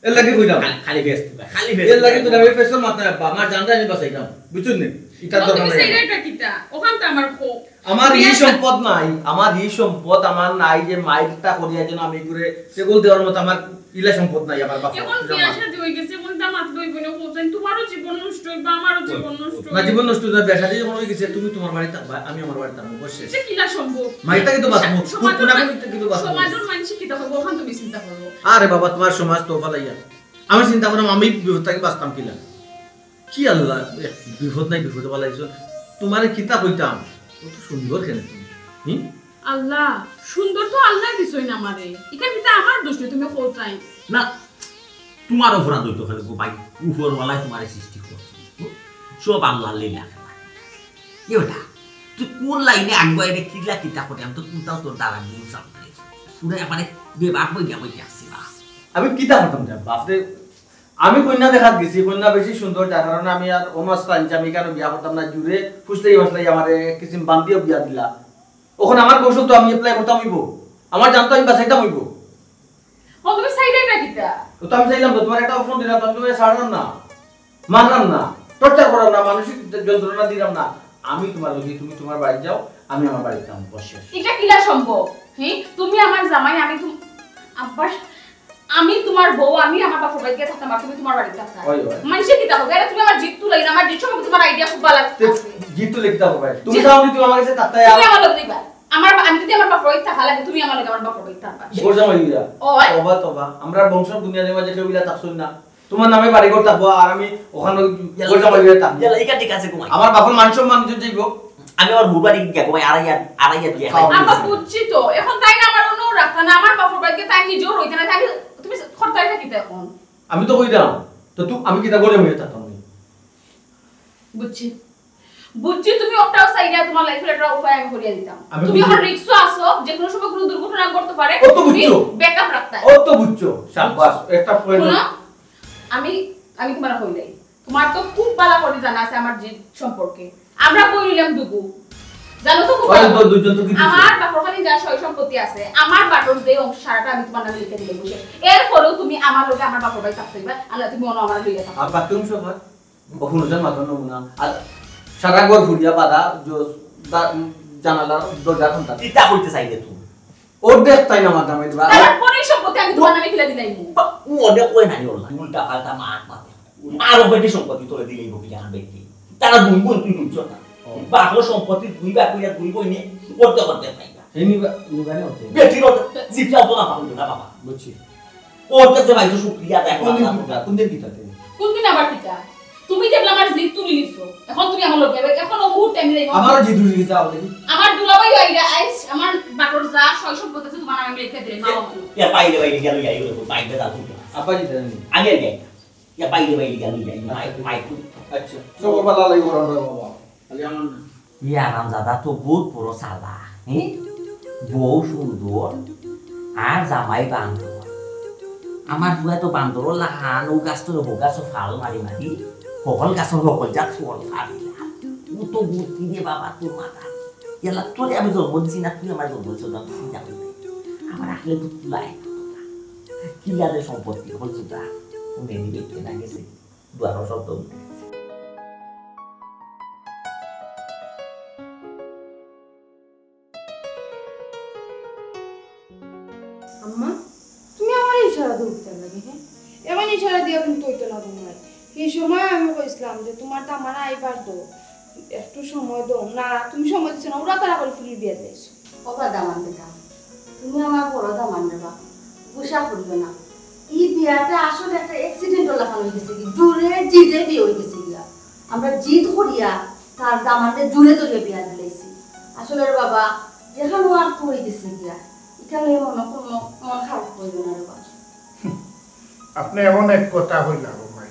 এর লাগি কইলাম। খালি, খালি ফেস তুই, খালি ফেস এর লাগি তুই। তো আমি ফেসের মাথায় আব্বা, আমার জানটা আমি বাঁচাইলাম। বুঝছস নি? ইটা তো দরকার নাই। এটা কিতা? ওখান তো আমার খো-, আমার ই সম্পদ নাই, আমার ই সম্পদ আমার নাই যে মাইকটা করিয়া যেন আমি করে কেবল দেওয়ার মতো আমার ইলা সম্পদ নাই আমার বাপ। এখন বিয়া শাদী হয়ে গেছে, এখন দামাত লই বনে কোথায়? তোমারও জীবন নষ্ট হইবা, আমারও জীবন নষ্ট না, হইবা। জীবন নষ্ট না, বিয়া শাদী যখন হয়ে গেছে, তুমি তোমার বাড়ি থাকবা, আমি আমার বাড়ি থাকবো, বস শেষ। এটা কিলা সম্ভব? মাইকটা কিন্তু বাঁচবো, সমাজের কোন না কোন মানুষ, কিন্তু বাঁচবো। সমাজের মানুষ কিতা হইব, ওখান তুমি চিন্তা করো। আরে বাবা, তোমার সমাজ তো ফালাইয়া। আমি চিন্তা করলাম, আমি বিপদ থাকি বাঁচতাম কিলা? কি আল্লাহ, এ, বিপদ নাই, বিপদে ফালাইছো। তোমারে কিতা কইতাম? কত সুন্দর কেন তুমি? হুম? আল্লাহ, সুন্দর তো আল্লাহ দিছই না আমারে। ইখান কিতা আমার দোষ নি, তুমি কও চাই। না, তোমার অপরাধ হইতো কেনে গো ভাই? উপরওয়ালায় তোমারে সৃষ্টি করছে। সব আল্লাহর লীলা খেলা। এ বেটা, তুই কোন লাইনে আগুয়াই রে, কিলা কিতা করে? আমি তো কোনটাও তোর দ্বারা নিয়ে চাপ নাই। পুরো একবারে বেবাক বই গিয়া বই আসছি না। আমি কিতা করতাম রে বাপ রে? আমি কন্যা দেখাত গেছি, কন্যা বেশি সুন্দর, যার কারণে আমি আর অনার্স আনছি, আমি কেন বিয়া করতাম না? জুরে ফুসলাই ফাসলাই আমার এক কিসিম বান্দিও বিয়া দিলা। ওখানে আমার কৌশল তো আমি অ্যাপ্লাই করতাম হইব, আমার জান তো আমি বাঁচাইতাম হইব। ও, তুমি চাইলে এটা কিতা? ও তো আমি চাইলাম তো, তোমার একটা অপশন দিলাম, তো আমি তোমার ছাড়লাম না, মারলাম না, টর্চার করলাম না, মানসিক যন্ত্রণা দিলাম না। আমি তোমার লগে, তুমি তোমার বাড়ি যাও, আমি আমার বাড়িতে থাকবো, বস শেষ। এটা কিলা সম্ভব? হ্যাঁ, তুমি আমার জামাই, আমি তুম-, আব্বার, আমি তোমার বউ, আমি আমার বাপর বাড়িতে থাকতাম, আর তুমি তোমার বাড়িতে থাকতাম। ওই, ওই। মানুষে কিতা কইবো? আরে তুমি আমার জিদ তুলাই না, আমার জিদ সম্পর্কে তোমার আইডিয়া খুব ভালো তে আছে। জিদ তুলে কিতা কইবো ভাই? তুমি জিদ চাও নি তুমি আমার কাছে থাকতে তুমি আও? আমার লগে দিবা। আমার বা-, আমি যদি আমার বাপর বাড়িতে থাকা লাগে, তুমি আমার লগে আমার বাপর বাড়িতে থাকবা। ঘর জামাই হইয়া? ওই। তবা, তবা। আমরা বংশ বুনিয়াদের মাঝে কেউ ইলা থাকছই না। তোমার নামে বাড়ি ঘর থাকবো, আর আমি ওখানে ঘর জামাই হয়ে থাকবো। ইয়াল্লা, এটা ঠিক আছে, ঘুমাই। আমার বাপর মান সম্মান ইজ্জত যাইবো। আমি আমার বউর বাড়ি গিয়া ঘুমাই, আড়াইয়া, আড়াইয়া বিয়া খাই। আমরা বুঝছি তো, এখন তাই না আমার অন্য রাখতা না, আমার বাপর বাড়িতে তাই নিজেও রইতে না, তাই তুমি খরতাইটা কিতা এখন? আমি তো কইলাম, তো তু-, আমি কিতা ঘর জামাই হয়ে থাকতাম নি? বুঝছি, বুঝছি, তুমি ওটাও চাই না, তোমার লাইফের একটা উপায় আমি করিয়া দিতাম। আমি তুমি বুঝি। এখন রিস্কও আছো, যে কোনো সময় কোনো দুর্ঘটনা ঘটতে পারে, ও তো তুমি বুঝছো। ব্যাকআপ রাখতাম। ও তো বুঝছো, শাবাশ, একটা পয়েন্ট। শোনো, আমি, আমি তোমার হইলাই, তোমার তো খুব ভালো করে জানা আছে আমার জিদ সম্পর্কে। আমরা বই নিলাম দুগু, জানো তো খুব ওই ভালো। তো দুজন তো কিছু আমার বাপর খালি যা সয় সম্পত্তি আছে, আমার বাটর যে অংশ সারাটা আমি তোমার নামে লিখে দিলে বুঝে। এরপরেও তুমি আমার লগে আমার বাপর বাড়ি থাকতে হইবা, আর না তুমি অন্য আমার লইয়া থাকো। আর বাথরুম সবার? ও হুনুজান মাথা নমুনা। আর সারা ঘর ফুরিয়া বাঁধা, জ-, দা-, জানালা, দরজা কোনটা? কিতা কইতে চাইলে তুমি? অর্ধেক তাই না মাথা মাইতে পারে। তার পরে সম্পত্তি আমি তোমার নামে কিলা দিলাইমু? বা, ও অনেক কই নাই ওলা। উল্টা পাল্টা মাত মাতে। আরো বেটি সম্পত্তি তোরে দিলেই বকি জানা বেটি। তারা দুই বোন তুই বুঝছো না। ও। বাপর সম্পত্তি দুই ভাগ কইরা দুই বইনে অর্ধেক অর্ধেক পাইবা। এই নিবা, নিবা না অর্ধেক? বেটির অর্ধেক, জিপটা তো না পাবো না বাবা। বুঝছি। ওর কাছে ভাই তো শুক্রিয়া আদায় কোন দিন করা। কিতা? কোন দিন কিতা তুমি? কোন দিন আবার কিতা? তুমি যে আমার জিদ তুলি নিছো, এখন তুমি আমার লগে আবার, এখন ও মুহূর্তে আমি যাইবো। আমারও জিদ তুলি নিছে, আবার দেখি। আমার দুলাভাই আইরা আইস, আমার বাটর যা সয় সম্পত্তি আছে তোমার নামে লিখে দিলে, মা বাবা। এ, এ, বাইরে, বাইরে গেল, যাই হলো, বাইরে যাও তুমি। আপা জিদ জানি। আমি আর যাই না। ইয়া বাইরে বাইরে গেল, ইয়া, ইয়া, মাইক, মাইক। আচ্ছা। সব বালা লাগি করার বাবা। খালি আমার না। ইয়া হারামজাদা তো বহুত বড় চালাক, হ্যাঁ? বউ সুন্দর, আর জামাই বান্দর। আমার পুয়া তো বান্দর লাখান, ও গাছ তো ও গাছ ফাল মারি মারি, হকল গাছর হকল জাত ফল ফাড়িলা। ও তো বুদ্ধি রে বাবা তোর মাথা। ইয়ালা তোরে আমি জন্ম দিছি না, তুই আমার জন্ম দিছস না, তুই চিন্তা করিস না। আমার আসলে তো তুলা একটা কথা। কিলা যে সম্পত্তি হল জুতা, ও মেনি দেখতে না গেছে। দুয়ারো শব্দ উঠে গেছে। আম্মা, তুমি আমারে ইশারা দিও কিতার লাগি, হ্যাঁ? এমন ইশারা দিয়া কিন্তু অইতো না তোমার। সেই সময় আমি কইছিলাম যে তোমার দামান আইবার তো, একটু সময় দাও না, তুমি সময় দিছো না, উড়াতাড়া করি ফুরির বিয়া দিলাইছো। ও বা দামান বেটা, তুমি আমার বড় দামান রে বা, গুসা করিও না। ই বিয়াটা আসলে একটা accident লাখান অই গেছে কি, জোরে জিদে বিয়া অই গেছে গিয়া। আমরা জিদ করিয়া তার দামানরে জোরে ধরিয়া বিয়া দিলাইছি। আসলে রে বাবা, যেখান অওয়ার তো অই গেছে গিয়া, ইখান লইয়া মন, মন খারাপ করিও না রে বাবা। আপনে এমন এক কথা কইলা গো মাই।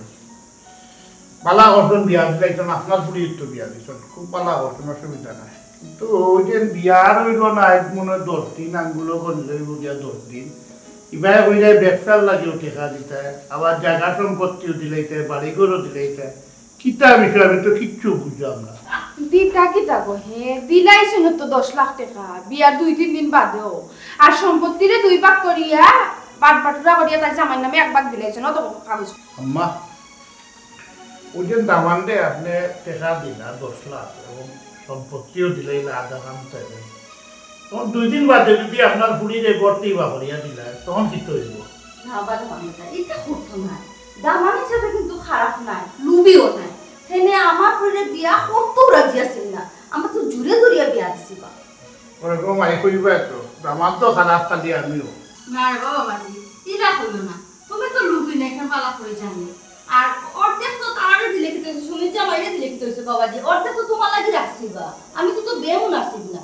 বালা করছইন বিয়া দিলাইছইন, আপনার ফুরির তো বিয়া দিছইন। খুব বালা করছইন, অসুবিধা নাই। কিন্তু অউ যে বিয়ার অইলো না, আইজ মনে অয় দশ দিন, আঙ্গুলো গণলে অইবো গিয়া দশ দিন। ইবায় কইরা ব্যবসার লাগিও টেকা দিতা, আবার জাগা সম্পত্তিও দিলাইতা, বাড়ি ঘরও দিলাইতা। কিতা বিষয়, আমি তো কিচ্ছু বুঝলাম না। দিতা কিতা গো হে? দিলাইছইন তো দশ লাখ টেকা, বিয়ার দুই তিন দিন বাদেও। আর সম্পত্তিরে দুই ভাগ করিয়া, বাট বাটুরা করিয়া তার জামাইর নামে এক ভাগ দিলাইছইন, অত কাগজ। আম্মা, অউ যে দামানরে আপনে টেকা দিলা দশ লাখ এবং সম্পত্তিও দিলাইলা আধা কাম চাইলে, তখন দুই দিন বাদে যদি আপনার ফুরিরে গর্তে ইবা করিয়া দিলা, তখন কিতা অইবো? না, বাবা, দামান বেটা, ইতা করতো না। দামান হিসাবে কিন্তু খারাপ নায়, লুবিও নায়। হেনে আমার ফুরিরে বিয়া করতেও রাজি আছিল না, আমরা তো জোরে ধরিয়া বিয়া দিছি বা। ওরে গো মাই, কইবা তো, দামান তো খারাপ, খালি আমিও। না রে বাবা, বাজি, ইলা কইও না। তুমি তো লুবি না, ইখান বালা করি জানি। আর অর্ধেক তো তারারে দিলে কিতা অইছে, সুমিত জামাইরে দিলে কিতা অইছে বাবাজি, অর্ধেক তো তোমার লাগি রাখছি বা। আমি তো, তো বেমুনাসিব না।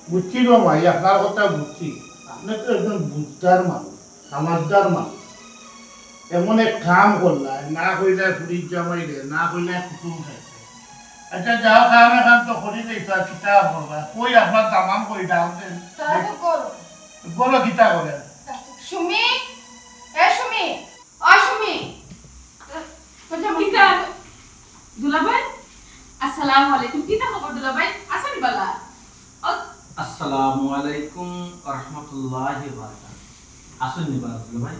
বুঝছি গো মাই, আপনার কথা বুঝছি। আপনে তো একজন বুঝদার মানুষ, সমাজদার মানুষ। এমন এক কাম করলা, না কইলা ফুরির জামাইরে, না কইলা কুটুম খাইতে। আচ্ছা, যাও, কাম এখান তো করি লইছো, আর কিতা করবা? কই আপনার দামান কই, ডাক দেন। তারা তো করো। বলো, কিতা করেন? সুমি, এ সুমি, ও সুমি। কিতা? দুলাভাই, আসসালামু আলাইকুম। কিতা খবর দুলাভাই? আছইন বালা? ও, আসসালামু আলাইকুম ওয়া রাহমাতুল্লাহি ওয়া বারাকাতুহু। আছইন নি বালা দুলাভাই?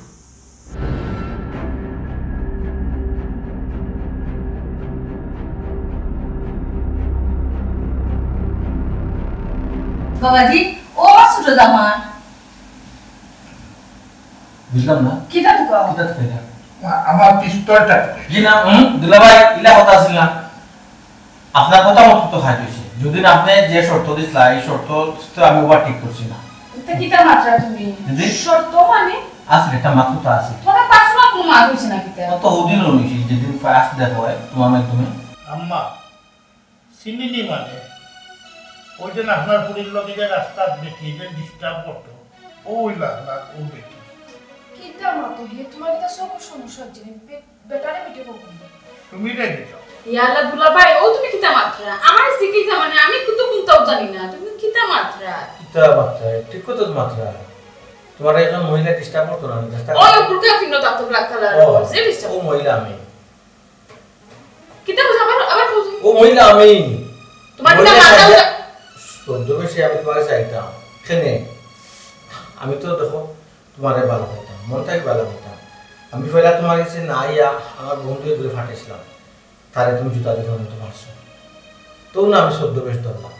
বাবাজি, ও আমার ছোট দামান। বুঝলাম না। কিতা তুকাও? কিতা তুকাইলা? আ-, আমার পিস্তলটা তুকাই। জি না, হুম, দুলাভাই, ইলা কথা আছিল না। আপনার কথা মতো তো কাজ অইছে। যদি না আপনে যে শর্ত দিছলা, ই শর্ত তো আমি overtake করছি না। তে কিতা মাতরা তুমি? জি? শর্ত মানে? আছে, একটা মাত কথা আছে। তোমার পাঁচ মাস কোনো মাত অইছে না কিতা? অত হদিন অইছে, যেদিন first দেখা অয় তোমার মাধ্যমে। আম্মা, চিনিনি মানে, ওই যে আপনার ফুরির লগে যে রাস্তাত বেটি যে disturb করতো, ও অইলা আপনার ও বেটি। কিতা মাতো হে? তোমার কিতা চকুর সমস্যা অইছে নি? বে-, বেটারে বেটি কখন? তুমি রে দিত। ইয়াল্লা দুলাভাই, ও তুমি কিতা মাতরা? আমার শিখিতা মানে, আমি কুতো কুন্তাও জানি না। তুমি কিতা মাতরা? কিতা মাতরা? ঠিক কথা তো মাতরা। তোমার একজন মহিলা disturb করতো না, রাস্তা ওই উপরকার ফিনো তাতো black colour, ও, যে disturb। ও মহিলা আমি। কিতা কইছো? আবার, আবার কইছো? ও মহিলা আমি। তোমার কিতা মহিলা মাথা সাজা-, উঠা- সদ্য বেশে আমি তোমারে চাইতাম। কেনে? আমি তো দেখো, তোমারে ভালা পাইতাম, মন থাকি ভালা পাইতাম। আমি পয়লা তোমার গেছে না আইয়া আমার বন্ধু এগুলো ফাটাইছিলাম। তারে তুমি জুতা দিয়ে মতো মারছো। তো না আমি সদ্য বেশ ধরলাম।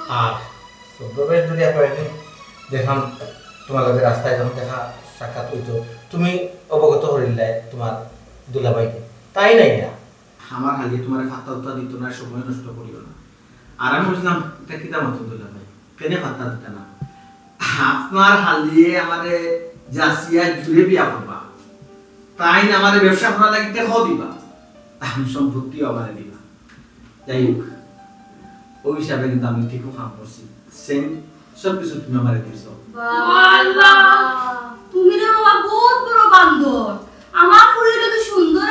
আর সদ্য বেশ ধরিয়া কয়েকদিন দেখলাম তোমার লগে রাস্তায় যখন দেখা সাক্ষাৎ হইতো, তুমি অবগত করিলাই তোমার দুলাভাইকে। তাই নাই না? আমার হালিয়ে তোমারে ফাত্তা উত্তা দিত না, সময় নষ্ট করিও না। আর আমি বুঝলাম, এটা কিতা মাতো দুলাভাই? কেনে ফাত্তা দিতা না? আপনার হালিয়ে আমারে যাচিয়া জুরে বিয়া করবা। তাই না আমারে ব্যবসা করার লাগি টেকাও দিবা। আমি সম্পত্তিও আমারে দিবা। যাই হোক, ওই হিসাবে কিন্তু আমি ঠিকও কাম করছি। সেম সব কিছু তুমি আমারে দিছো। বাবা, তুমি রে বাবা বহুত বড় বান্দর। আমার ফুরির লগে সুন্দর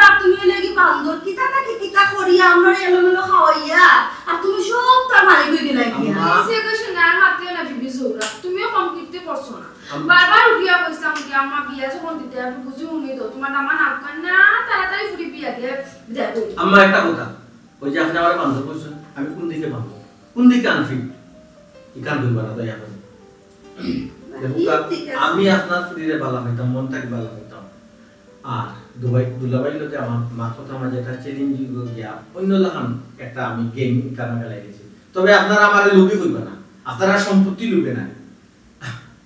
বান্দর কিতা নাকি কিতা করিয়া আমরারে এলোমেলো খাওয়াইয়া, আর তুমি সব তার মালিক অই গেলায় গিয়া। আম্মা। সে কইছে না, আর মাতিও না বিবি জোহরা, তুমিও কম কীর্তি করছো না। আম- বারবার উঠিয়া কইছিলাম যে আম্মা বিয়া যখন দিতে একটু বুঝি হুনি তো, তোমার দামান আফগান না, তাড়াতাড়ি ফুরি বিয়া দিয়া বিদায় করি। আম্মা একটা কথা, ওই যে আপনে আমারে বান্দর কইছইন, আমি কোন দিকে বান্দর, কোন দিকে আনফিট, ইখান কইবা না দয়া করি। দেখুক্কা, ঠিক আছে। আমি আপনার ফুরিরে বালা পাইতাম, মন থাকি বালা পাইতাম। আর দুবাই, দুলাভাইর লগে আমার মাত কথার মাঝে একটা চ্যালেঞ্জ গিয়া অন্য লাখান একটা আমি গেম কানা গেলাই গেছি। তবে আপনারা আমারে লোভী কইবা না, আপনারা সম্পত্তি লোভে না।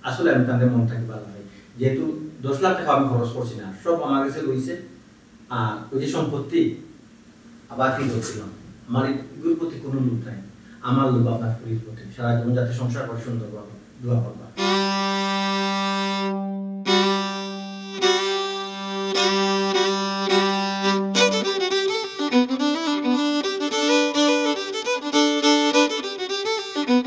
আসলে আমি তাদের মন থাকি বালা পাই। যেহেতু দশ লাখ টাকা আমি খরচ করছি না, সব আমার গেছে রইছে। আর ওই যে সম্পত্তি, আবার ফিরত দিলাম। আমার এগুর প্রতি কোনো লোভ নাই। আমার লোভ আপনার ফুরির প্রতি। সারা জীবন যাতে সংসার করে সুন্দরভাবে দোয়া করবা।